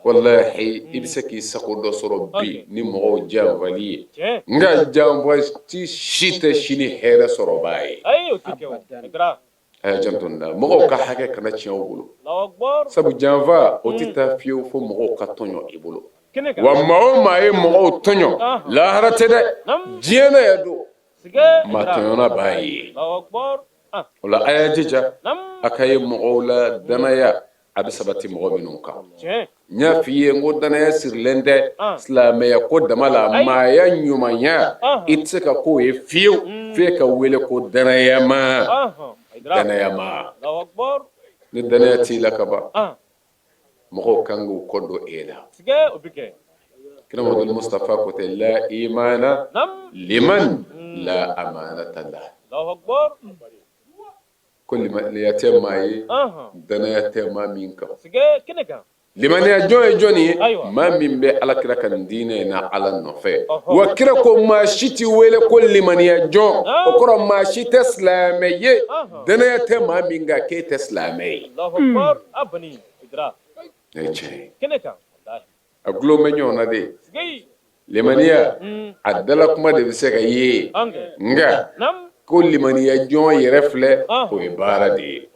Walahi, i bɛ se k'i sago dɔ sɔrɔ bi ni mɔgɔw janfali ye, nka janfa si tɛ sini hɛrɛ sɔrɔbaa ye. A y'a janto nin na, mɔgɔw ka hakɛ kana tiɲɛ u bolo, sabu janfa o tɛ taa fiyewu fo mɔgɔw ka tɔɲɔ i bolo. Wa maa o maa ye mɔgɔw tɔɲɔ, lahara tɛ dɛ, diɲɛ na yan don, maa tɔɲɔna b'a ye. O la a y'a jija a ka ye mɔgɔw la danaya a bɛ sabati mɔgɔ minnu kan. N y'a f'i ye n ko danaya sirilen tɛ silamɛya ko dama la, maaya ɲumanya i tɛ se ka k'o ye fiyewu f'e ka wele ko danayama. Danayama, ni danaya t'i la ka ban, mɔgɔw kan k'u kɔ don e la. Kira Muhamadu Mustafa ko tɛ la imana liman la amanata la, ko limaniya tɛ maa ye danaya tɛ maa min kan. Limaniya jɔn ye jɔn ye? Maa min bɛ ala kira ka nin diinɛ in na ala nɔfɛ. Wa kira ko maa si tɛ wele ko limaniya jɔn, o kɔrɔ maa si tɛ silamɛ ye, dannaya tɛ maa min kan k'e tɛ silamɛ ye. Nin ye tiɲɛ ye, a gulon bɛ ɲɔgɔn na de. Limaniya a dala kuma de bɛ se ka ye, nka ko limaniya jɔn yɛrɛ filɛ, o ye baara de ye.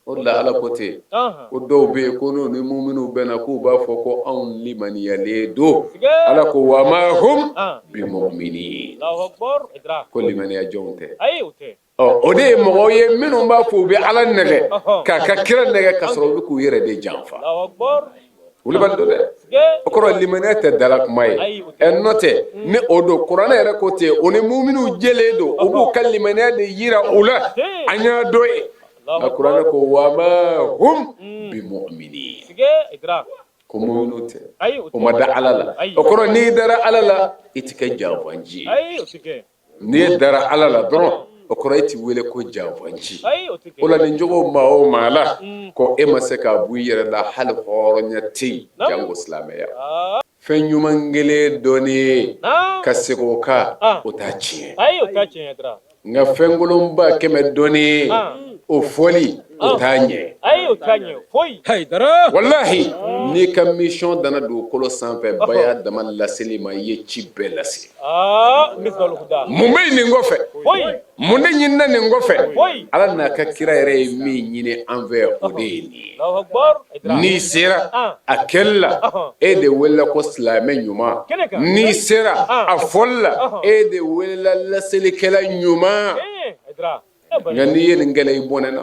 O de la ala ko ten ko dɔw bɛ yen ko n'u ni muminu bɛnna k'u b'a fɔ ko anw limaniyalen don. Ala ko wa ma hum bimuminin, ko limaniya jɔnw tɛ. Ɔ, o de ye mɔgɔw ye minnu b'a fɔ u bɛ ala nɛgɛ k'a ka kira nɛgɛ, ka sɔrɔ u bɛ k'u yɛrɛ de janfa. Wulibali don dɛ. O kɔrɔ limaniya tɛ dala kuma ye. Ɛ, n'o tɛ, ni o don, kuranɛ yɛrɛ ko ten, o ni muminu jɛlen don, u b'u ka limaniya de yira u la, an y'a dɔn ye. Nka kuranɛ ko wa ma hum bimuminin, ko muminu tɛ, o ma da ala la. O kɔrɔ n'i dara ala la, i tɛ kɛ janfanci ye. N'i dara ala la dɔrɔn, o kɔrɔ e tɛ wele ko janfanci. O la nin jogo maa o maa la, ko e ma se k'a bɔ i yɛrɛ la, hali hɔrɔnya tɛ yen, jango silamɛya. Fɛn ɲuman kelen dɔnni ye ka segin o kan, o t'a tiɲɛ. Nka fɛnkolonba 100 dɔnni ye, o fɔli, o t'a ɲɛ. Walahi, n'i ka mission danna dugukolo sanfɛ, baya dama laseli ma, i ye ci bɛɛ lase. Mun bɛ nin kɔfɛ? Mun de ɲinina nin kɔfɛ? Ala n'a ka kira yɛrɛ ye min ɲini an fɛ, o de ye nin ye. N'i sera a kɛli la, e de welela ko silamɛ ɲuman. N'i sera a fɔli la, e de welela laselikɛla ɲuman. Nka n'i ye nin kɛlɛ, i bɔnɛna.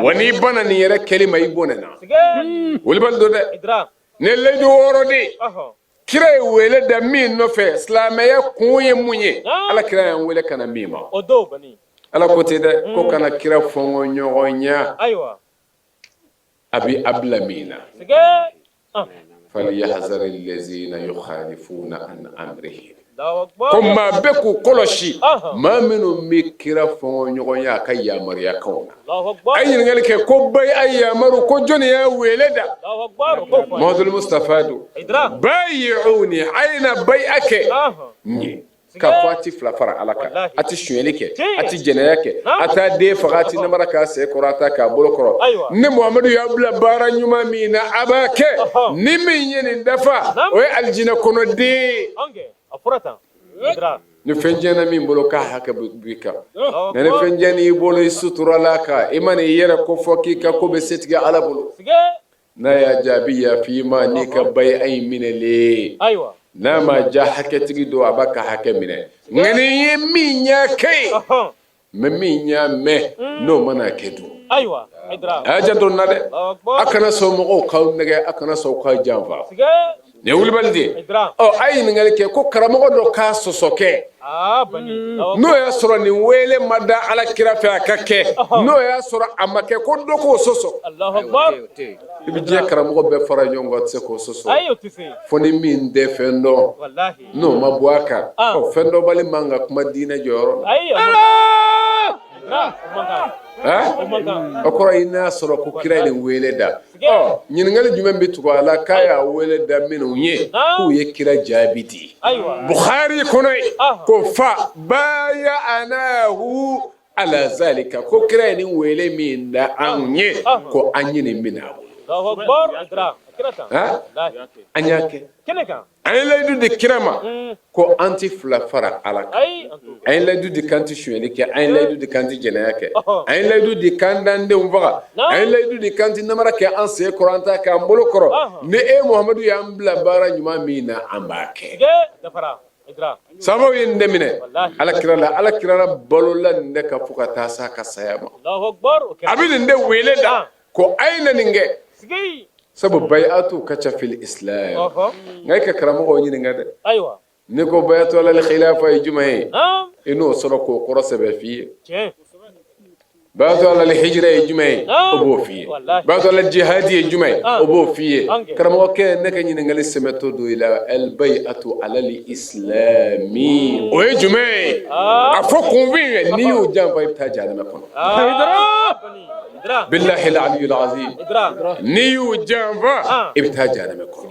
Wa n'i banna nin yɛrɛ kɛli ma, i bɔnɛna. Wulibali don dɛ. Nin layidu 6 de ye kira ye wele da min nɔfɛ. Silamɛya kun ye mun ye? Ala kira y'an wele ka na min ma, ala ko ten dɛ, ko kana kira fɔnkɔɲɔgɔnya, a bɛ a bila min na. Falyahzari allazina yukhalifuna an amrihi, ko maa bɛɛ k'u kɔlɔsi, maa minnu bɛ kira fɔnkɔɲɔgɔnya a ka yamaruya kanw na. A ye ɲininkali kɛ ko bayi a yamaru, ko jɔnni y'a wele da? Muhamadu Mustafa don. Bayi'uni, a ye na bayi'a kɛ n ye, k'a fɔ a tɛ fila fara ala kan, a tɛ sonyɛli kɛ, a tɛ jɛnɛya kɛ, a t'a den faga, a tɛ namara k'a sen kɔrɔ, a t'a k'a bolo kɔrɔ. Ni Muhamadu y'a bila baara ɲuman min na, a b'a kɛ. Ni min ye nin dafa, o ye alijinɛ kɔnɔ den. Ni fɛn tiɲɛna min bolo, k'a hakɛ b'i kan. Nka ni fɛn tiɲɛn'i bolo, i suturala kan, i mana i yɛrɛ ko fɔ k'i ka ko bɛ setigi ala bolo, n'a y'a jaabi yafa i ma n'i ka bayi'a in minɛlen. N'a ma ja, hakɛtigi don, a b'a ka hakɛ minɛ. Nka n'i ye min y'a kɛ ye, mɛ min y'a mɛn, n'o mana kɛ dun, a y'a janto nin na dɛ. A kana sɔn mɔgɔw k'aw nɛgɛ, a kana sɔn k'aw janfa. Nin ye wulibali de ye. Ɔ, a ye ɲininkali kɛ ko karamɔgɔ dɔ k'a sɔsɔ kɛ, n'o y'a sɔrɔ nin wele ma da ala kira fɛ a ka kɛ, n'o y'a sɔrɔ a ma kɛ, ko dɔ k'o sɔsɔ. I bɛ diɲɛ karamɔgɔ bɛɛ fara ɲɔgɔn kan, tɛ se k'o sɔsɔ, fo ni min tɛ fɛn dɔn, n'o ma bɔ a kan. Ɔ, fɛn dɔnbali man ka kuma diinɛ jɔyɔrɔ la. O kɔrɔ i n'a sɔrɔ ko kira ye nin wele da. Ɔ, ɲininkali jumɛn bɛ tugu a la? K'a y'a wele da minnu ye, k'u ye kira jaabi di Bukhari kɔnɔ ye, ko fa baya'nahu ala zalika, ko kira ye nin wele min da anw ye, ko an ye nin minɛ a bolo, an y'a kɛ. An ye layidu di kira ma ko an tɛ fila fara ala kan, an ye layidu di k'an tɛ sonyɛli kɛ, an ye layidu di k'an tɛ jɛnɛya kɛ, an ye layidu di k'an t'an denw faga, an ye layidu di k'an tɛ namara kɛ an sen kɔrɔ, an t'a kɛ an bolo kɔrɔ. Ni e Muhamadu y'an bila baara ɲuman min na, an b'a kɛ. Sabaw ye nin de minɛ ala kira la. Ala kira balola nin de kan fo ka taa s'a ka saya ma. A bɛ nin de wele da ko a ye na nin kɛ, sabu bayatu ka ca fil islam. Nka e ka karamɔgɔw ɲininka dɛ. N'i ko bayatu alal khilafa ye jumɛn ye, i n'o sɔrɔ k'o kɔrɔ sɛbɛ f'i ye. Bayatu alal hijira ye jumɛn ye, o b'o f'i ye. Bayatu alal jihadi ye jumɛn ye, o b'o f'i ye. Karamɔgɔkɛ, ne ka ɲininkali sɛmɛtɔ don i la, al bayatu alal islami, o ye jumɛn ye? A fɔ kunfin ye, n'i y'o janfa, i bɛ taa jahanama kɔnɔ. Billahi al-aliyyil azim. N'i y'u janfa, i bɛ taa jahanama kɔnɔ.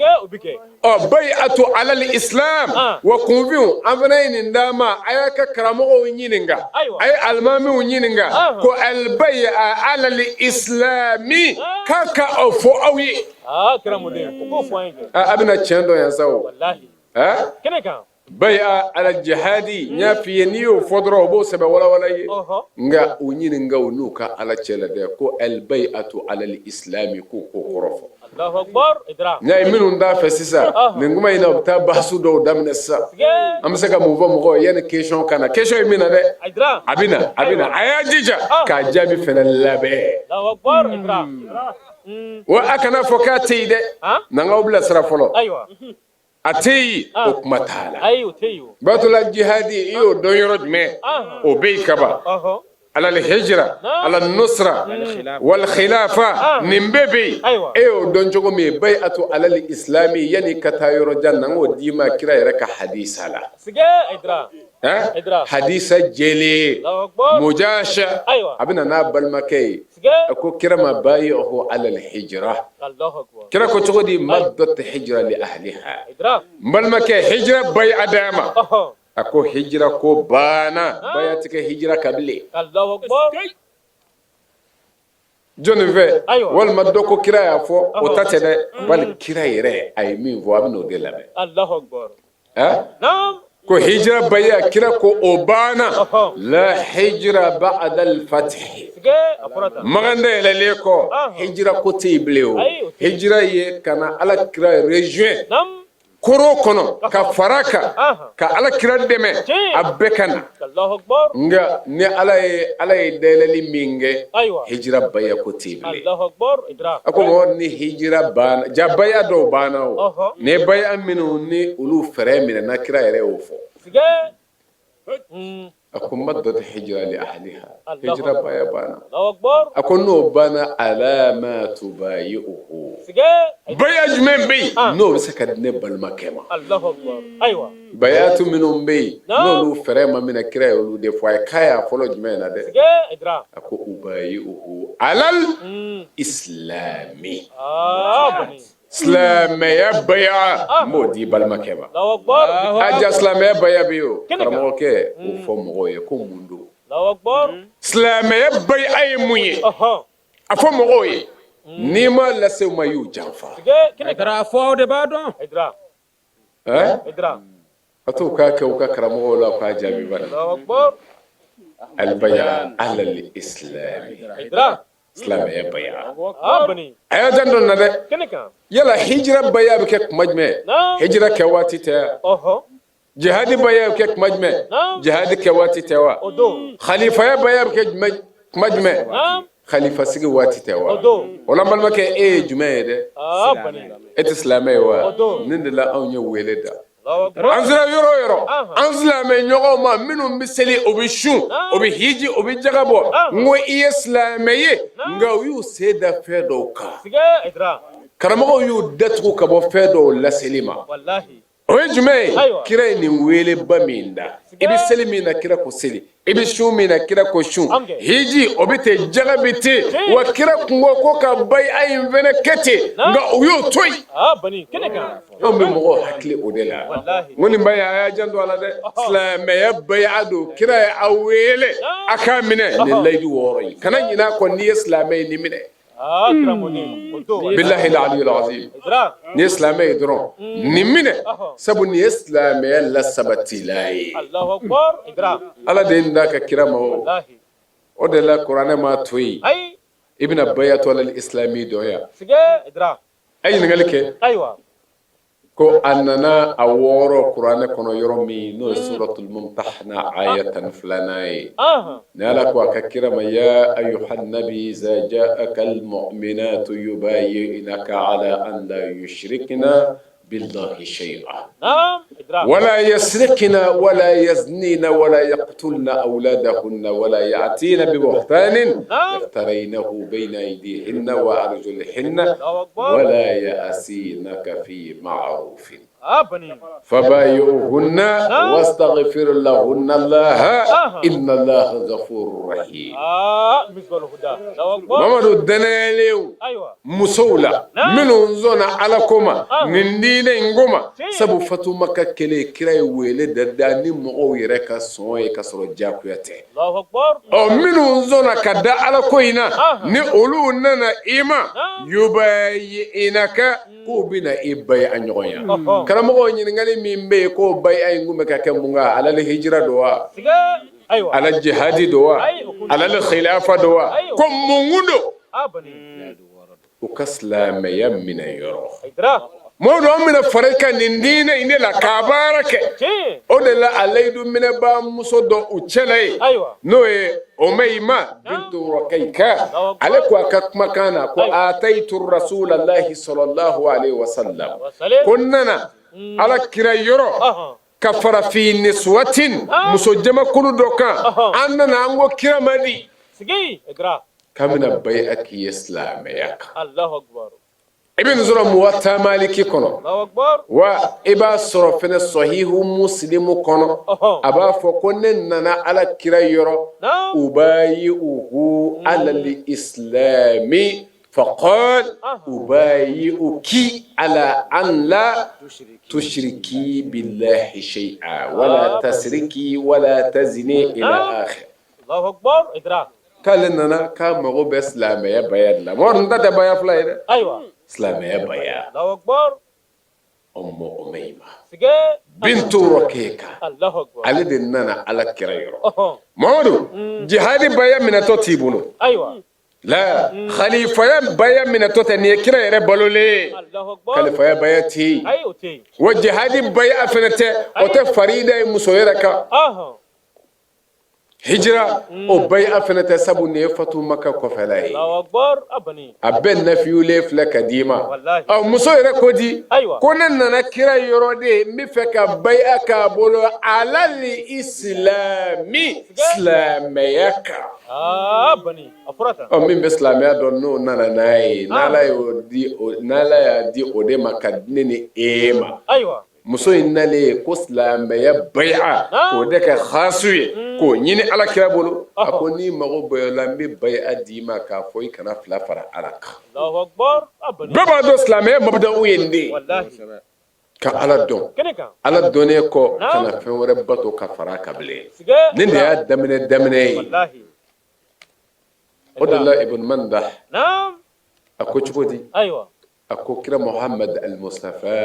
Ɔ, bay'atu alal islam wa kunfinw, an fana ye nin d'a ma. A y'a ka karamɔgɔw ɲininka, a ye alimamiw ɲininka ko al bay'a alal islami, k'a ka o fɔ aw ye. A bɛna tiɲɛ dɔn yan sa o. Bay'a ala jihadi, n y'a f'i ye, n'i y'o fɔ dɔrɔn o b'o sɛbɛn walawala ye. Nka u ɲininka u n'u ka ala cɛ la dɛ, ko al bay'atu alal islami, k'o k'o kɔrɔ fɔ. N y'a ye minnu t'a fɛ sisan nin kuma in na, u bɛ taa bahasu dɔw daminɛ sisan. An bɛ se ka mun fɔ mɔgɔw ye yanni question ka na? Question ye min na dɛ, a bɛ na, a bɛ na, a y'a jija k'a jaabi fɛnɛ labɛn. Wa a kana fɔ k'a tɛ yen dɛ, n'an k'aw bilasira fɔlɔ. A tɛ yen, o kuma t'a la. Batula jihadi, i y'o dɔn yɔrɔ jumɛn? O bɛ yen kaban. Alal hijra, ala nusra wal khilafa, nin bɛɛ bɛ yen. E y'o dɔn cogo min, bay'atu alal islami, yanni ka taa yɔrɔ jan na, n k'o d'i ma kira yɛrɛ ka hadisa la. Hadisa jɛlen, Mujasha a bɛ na n'a balimakɛ ye, a ko kira ma bayi'uhu alal hijra. Kira ko cogo di? Madat hijra li ahliha. N balimakɛ, hijra bay'a d'a ma. A ko hijira ko banna, baya tɛ kɛ hijira kan bilen. Jɔnni fɛ? Walima dɔ ko kira y'a fɔ, o ta tɛ dɛ, bali kira yɛrɛ a ye min fɔ, a bɛ n'o de lamɛn. Ko hijira baya, kira ko o banna. La hijira ba'da al-fath. Makan dayɛlɛlen kɔ, hijira ko tɛ yen bilen. O hijira ye ka na ala kira rejoint koro kɔnɔ, ka fara kan, ka ala kira dɛmɛ, a bɛɛ ka na. Nka ni ala ye, ala ye dayɛlɛli min kɛ, hijira baya ko tɛ yen bilen. A ko mɔgɔ ni hijira banna, ja baya dɔw banna. O ni baya minnu ni olu fɛɛrɛ minɛ na, kira yɛrɛ y'o fɔ. A ko madat hijra li ahliha, hijira baya banna. A ko n'o banna, ala ma tubayi'uhu, baya jumɛn bɛ yen n'o bɛ se ka di ne balimakɛ ma? Bayatu minnu bɛ yen n'olu fɛɛrɛ ma minɛ, kira ye olu de fɔ a ye. K'a y'a fɔlɔ jumɛn na dɛ? A ko ubayi'uhu alal islami, silamɛya baya, n b'o di balimakɛ ma. A ja silamɛya baya bɛ yen o, karamɔgɔkɛ, o fɔ mɔgɔw ye ko mun don? Silamɛya baya ye mun ye? A fɔ mɔgɔw ye, n'i ma lase u ma, y'u janfa. Fɔ de b'a dɔn. A t'o k'a kɛ u ka karamɔgɔw la k'a jaabi bana. Albaya alal islami, silamɛya baya. A y'a janto na dɛ. Yala hijira baya bɛ kɛ kuma jumɛn? Hijira kɛ waati tɛ? Jihadi baya bɛ kɛ kuma jumɛn? Jihadi kɛ waati tɛ wa? Khalifaya baya bɛ kɛ kuma jumɛn? Khalifa sigi waati tɛ wa? O la, n balimakɛ, e ye jumɛn ye dɛ? E tɛ silamɛ ye wa? Nin de la anw ye wele da. An sera yɔrɔ o yɔrɔ, an silamɛ ɲɔgɔnw ma minnu bɛ seli, o bɛ sun, o bɛ hiji, o bɛ jaga bɔ, n ko i ye silamɛ ye, nka u y'u sen da fɛn dɔw kan. Karamɔgɔw y'u datugu ka bɔ fɛn dɔw laseli ma. O ye jumɛn ye? Kira ye nin weleba min da, i bɛ seli min na, kira ko seli, i bɛ sun min na, kira ko sun, hiji o bɛ ten, jaga bɛ ten wa. Kira kun ko ko ka baya in fɛnɛ kɛ ten, nka u y'o to yen. Anw bɛ mɔgɔw hakili o de la. N ko nin baya, a y'a janto a la dɛ, silamɛya baya don. Kira ye aw wele a k'a minɛ nin layidu 6 ye, kana ɲinɛ a kɔ. N'i ye silamɛ ye, nin minɛ. Billahi al-aliyyil azim, n'i ye silamɛ ye dɔrɔn, nin minɛ, sabu nin ye silamɛya lasabatila ye. Ala de ye nin d'a ka kira ma. O de la kuranɛ m'a to yen. I bɛna bayatu alal islami dɔn yan. A ye ɲininkali kɛ ko a nana a 6 kuranɛ kɔnɔ yɔrɔ min, n'o ye suratul mumtahana aya 12nan ye. Ni ala ko a ka kira ma: ya ayyuhan nabi iza ja'aka almu'minatu yubayyinaka ala an la yushrikna billahi shay'a wala yasrikna wala yaznina wala yaqtulna awladahunna wala ya'tina bi buhtanin yaftaraynahu bayna aydihinna wa arjulihinna wala ya'sinaka fi ma'rufin. Fabayi'uhunna wastaghfir lahunna Allaha inna Allaha ghafurur rahim. Mamadu danayalenw musow la minnu sɔnna Ala ko ma nin diinɛ in ko ma sabu fatu Maka kɛlen kira ye wele da da ni mɔgɔw yɛrɛ ka sɔn ye ka sɔrɔ diyagoya tɛ. Ɔ minnu sɔnna ka da Ala ko in na ni olu nana i ma yubayi'inaka k'u bɛna i baya ɲɔgɔnya. Karamɔgɔ ɲininkali min bɛ yen k'o baya in kun bɛ ka kɛ mun kan alal hijira don wa alal jihadi don wa alal khilafa don wa ko mun kun don u ka silamɛya minɛ yɔrɔ mɔgɔ dɔ an bɛna fara i kan nin diinɛ in de la k'a baara kɛ o de la a layidu minɛbaa muso dɔ u cɛla yen n'o ye Umayima bintu Rakaika ale ko a ka kumakan na ko ataitu rasulallahi sallallahu alaihi wasallam ko n nana ala kira yɔrɔ ka fara fi niswatin muso jamakulu dɔ kan an nana an ko kira ma di k'an bɛna baya k'i ye silamɛya kan. I bɛ nin sɔrɔ muwata maliki kɔnɔ wa i b'a sɔrɔ fɛnɛ sɔhihu musilimu kɔnɔ a b'a fɔ ko ne nana ala kira yɔrɔ ubayi'uhu alal islami faqal ubayi'uki ala an la tushriki billahi shay'a wala tasriki wala tazni ila akhir K'ale nana k'a mago bɛ silamɛya baya de la mɔgɔ ninnu ta tɛ baya fila ye dɛ silamɛya baya Umu Umayima bintu Rakaika ale de nana ala kira yɔrɔ Mamadu jihadi baya minɛtɔ t'i bolo la khalifaya baya minɛtɔ tɛ nin ye kira yɛrɛ balolen khalifaya baya tɛ yen wa jihadi baya fɛnɛ tɛ o tɛ farida ye muso yɛrɛ kan hijira o baya fɛnɛ tɛ sabu nin ye fatu maka kɔfɛla ye a bɛɛ nafiyulen filɛ ka d'i ma ɔ muso yɛrɛ ko di ko ne nana kira yɔrɔ de n bɛ fɛ ka baya k'a bolo alal islami silamɛya kan ɔ min bɛ silamɛya dɔn n'o nana n'a ye n'ala y'o di n'ala y'a di o de ma ka di ne ni e ma muso in nalen ko silamɛya baya k'o de kɛ xaasu ye k'o ɲini ala kira bolo a ko n'i mago bɛ o la n bɛ baya d'i ma k'a fɔ i kana fila fara ala kan bɛɛ b'a dɔn silamɛya mabda'u ye nin de ye ka ala dɔn ala dɔnnen kɔ kana fɛn wɛrɛ bato ka fara a kan bilen nin de y'a daminɛ daminɛ ye o de la Ibn Mandah a ko cogo di a ko kira Muhamad al-Mustafa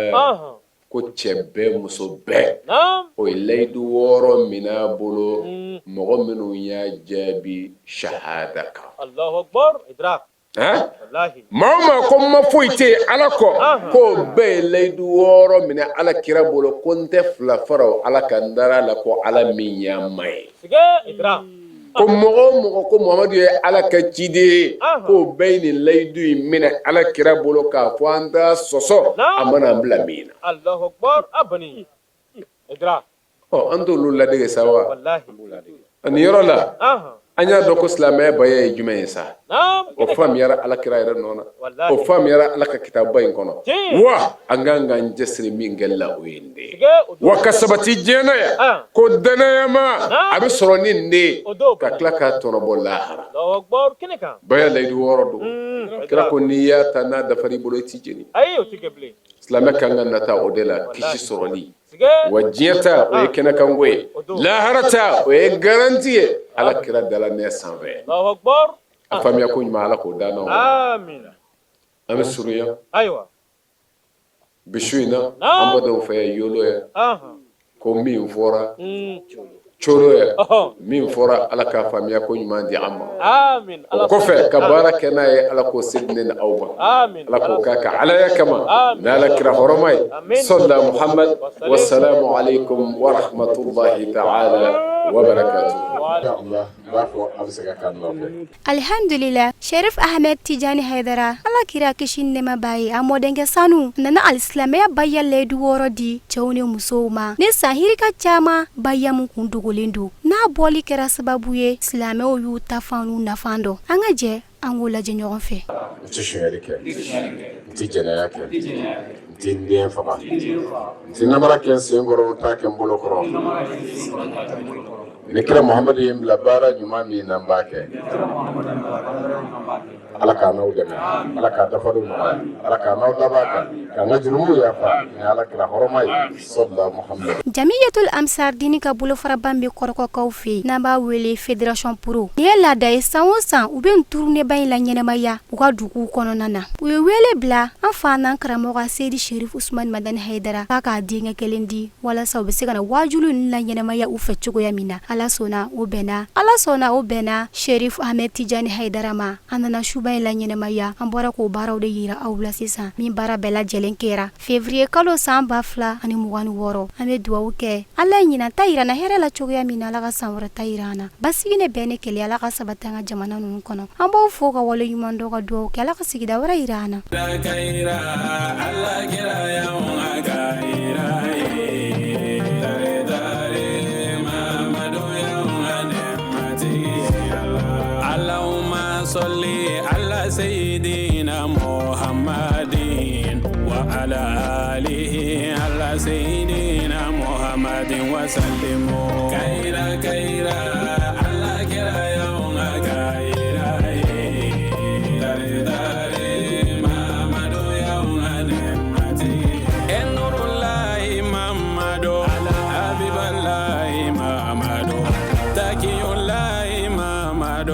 ko cɛ bɛɛ muso bɛɛ o ye layidu wɔɔrɔ minɛ a bolo mɔgɔ minnu y'a jaabi shahada kan maa o maa ko n ma foyi tɛ yen ala kɔ k'o bɛɛ ye layidu wɔɔrɔ minɛ ala kira bolo ko n tɛ fila fara o ala kan n dara a la ko ala min y'an ma ye ko mɔgɔ o mɔgɔ ko Muhamadu ye Ala ka ciden ye k'o bɛɛ ye nin layidu in minɛ Ala kira bolo k'a fɔ an t'a sɔsɔ a mana an bila min na. Ɔ an t'olu ladege sa wa? Nin yɔrɔ la an y'a dɔn ko silamɛya baya ye jumɛn ye sa o faamuyara Ala kira yɛrɛ nɔ na o faamuyara Ala ka kitabuba in kɔnɔ wa an kan k'an cɛsiri min kɛli la o ye nin de ye wa ka sabati diɲɛ na yan ko danayama a bɛ sɔrɔ ni nin de ye ka tila k'a tɔnɔbɔ lahara baya layidu wɔɔrɔ don kira ko n'i y'a ta n'a dafara i bolo i t'i jeni silamɛ kan ka nata o de la kisi sɔrɔli wa diɲɛ ta o ye kɛnɛkanko ye lahara ta o ye garanti ye ala kira dala nɛ sanfɛ a faamuya ko ɲuman ala k'o d'an ma an bɛ surunya bi su in na an badenw fɛ yolo ye ko min fɔra colo ye min fɔra ala k'a faamuya ko ɲuman di an ma o kɔfɛ ka baara kɛ n'a ye ala k'o se di ne ni aw ma ala k'o k'a ka alaya kama n'ala kira hɔrɔma ye sɔla muhamad wasalamu aleykum wa rahmatullahi ta'ala wa barakatuh Alihamdulila Sherif Ahmed Tijani Haidara Ala kira kisi ni nɛɛma b'a ye a mɔdenkɛ sanu nana alisilamɛya baya layidu wɔɔrɔ di cɛw ni musow ma ni san yirika caman baya min kun dogolen don n'a bɔli kɛra sababu ye silamɛw y'u ta fan n'u nafan dɔn an ka jɛ an k'o lajɛ ɲɔgɔn fɛ. N tɛ sonyali kɛ, n tɛ jɛnɛya kɛ, n N ti n den faga, n ti namara kɛ n sen kɔrɔ, n t'a kɛ n bolo kɔrɔ. Ni kira Muhamadu ye n bila baara ɲuman min na, n b'a kɛ. Ala k'a n'aw dɛmɛ, Ala k'a dafaliw nɔgɔya, Ala k'a n'aw laban kan, k'an ka jurumuw yafa ni Ala kira hɔrɔma ye, sɔlila Muhamadu. Jamiyatul Ansar Dini ka bolofaraba bɛ kɔrɔkɔkaw fɛ yen n'an b'a wele Fédération Pro. Nin ye laada ye, san o san u bɛ nin tournée ba in la ɲɛnamaya u ka duguw kɔnɔna na. U ye wele bila an fa n'an karamɔgɔ Seyidi Sherif Usumani Madani Hayidara k'a k'a denkɛ kelen di walasa u bɛ se ka na waajulu ninnu la ɲɛnamaya u fɛ cogoya min na. Ala sɔnna o bɛnna, Ala sɔnna o bɛnna Sherif Ahmed Tijani Hayidara ma. An nana suba in la ɲɛnamaya. An bɔra k'o baaraw de yira aw la sisan, min baara bɛɛ lajɛlen kɛra février kalo san 2026. An bɛ dugawu kɛ, Ala ye ɲinan ta yira na hɛrɛ la cogoya min na, Ala ka san wɛrɛ ta yira an na. Basigi ne bɛn ni kelenya, Ala ka sabati an ka jamana ninnu kɔnɔ. An b'aw fo ka wale ɲuman dɔn, ka dugawu kɛ, Ala ka sigida wɛrɛ yira an na. صلي على سيدنا محمد وعلى آله على سيدنا محمد وسلم. كيرا كيرا على كيرا يوم كيرا داري محمد يوم نعمتي نور الله محمد حبيب الله محمد تقي الله محمد.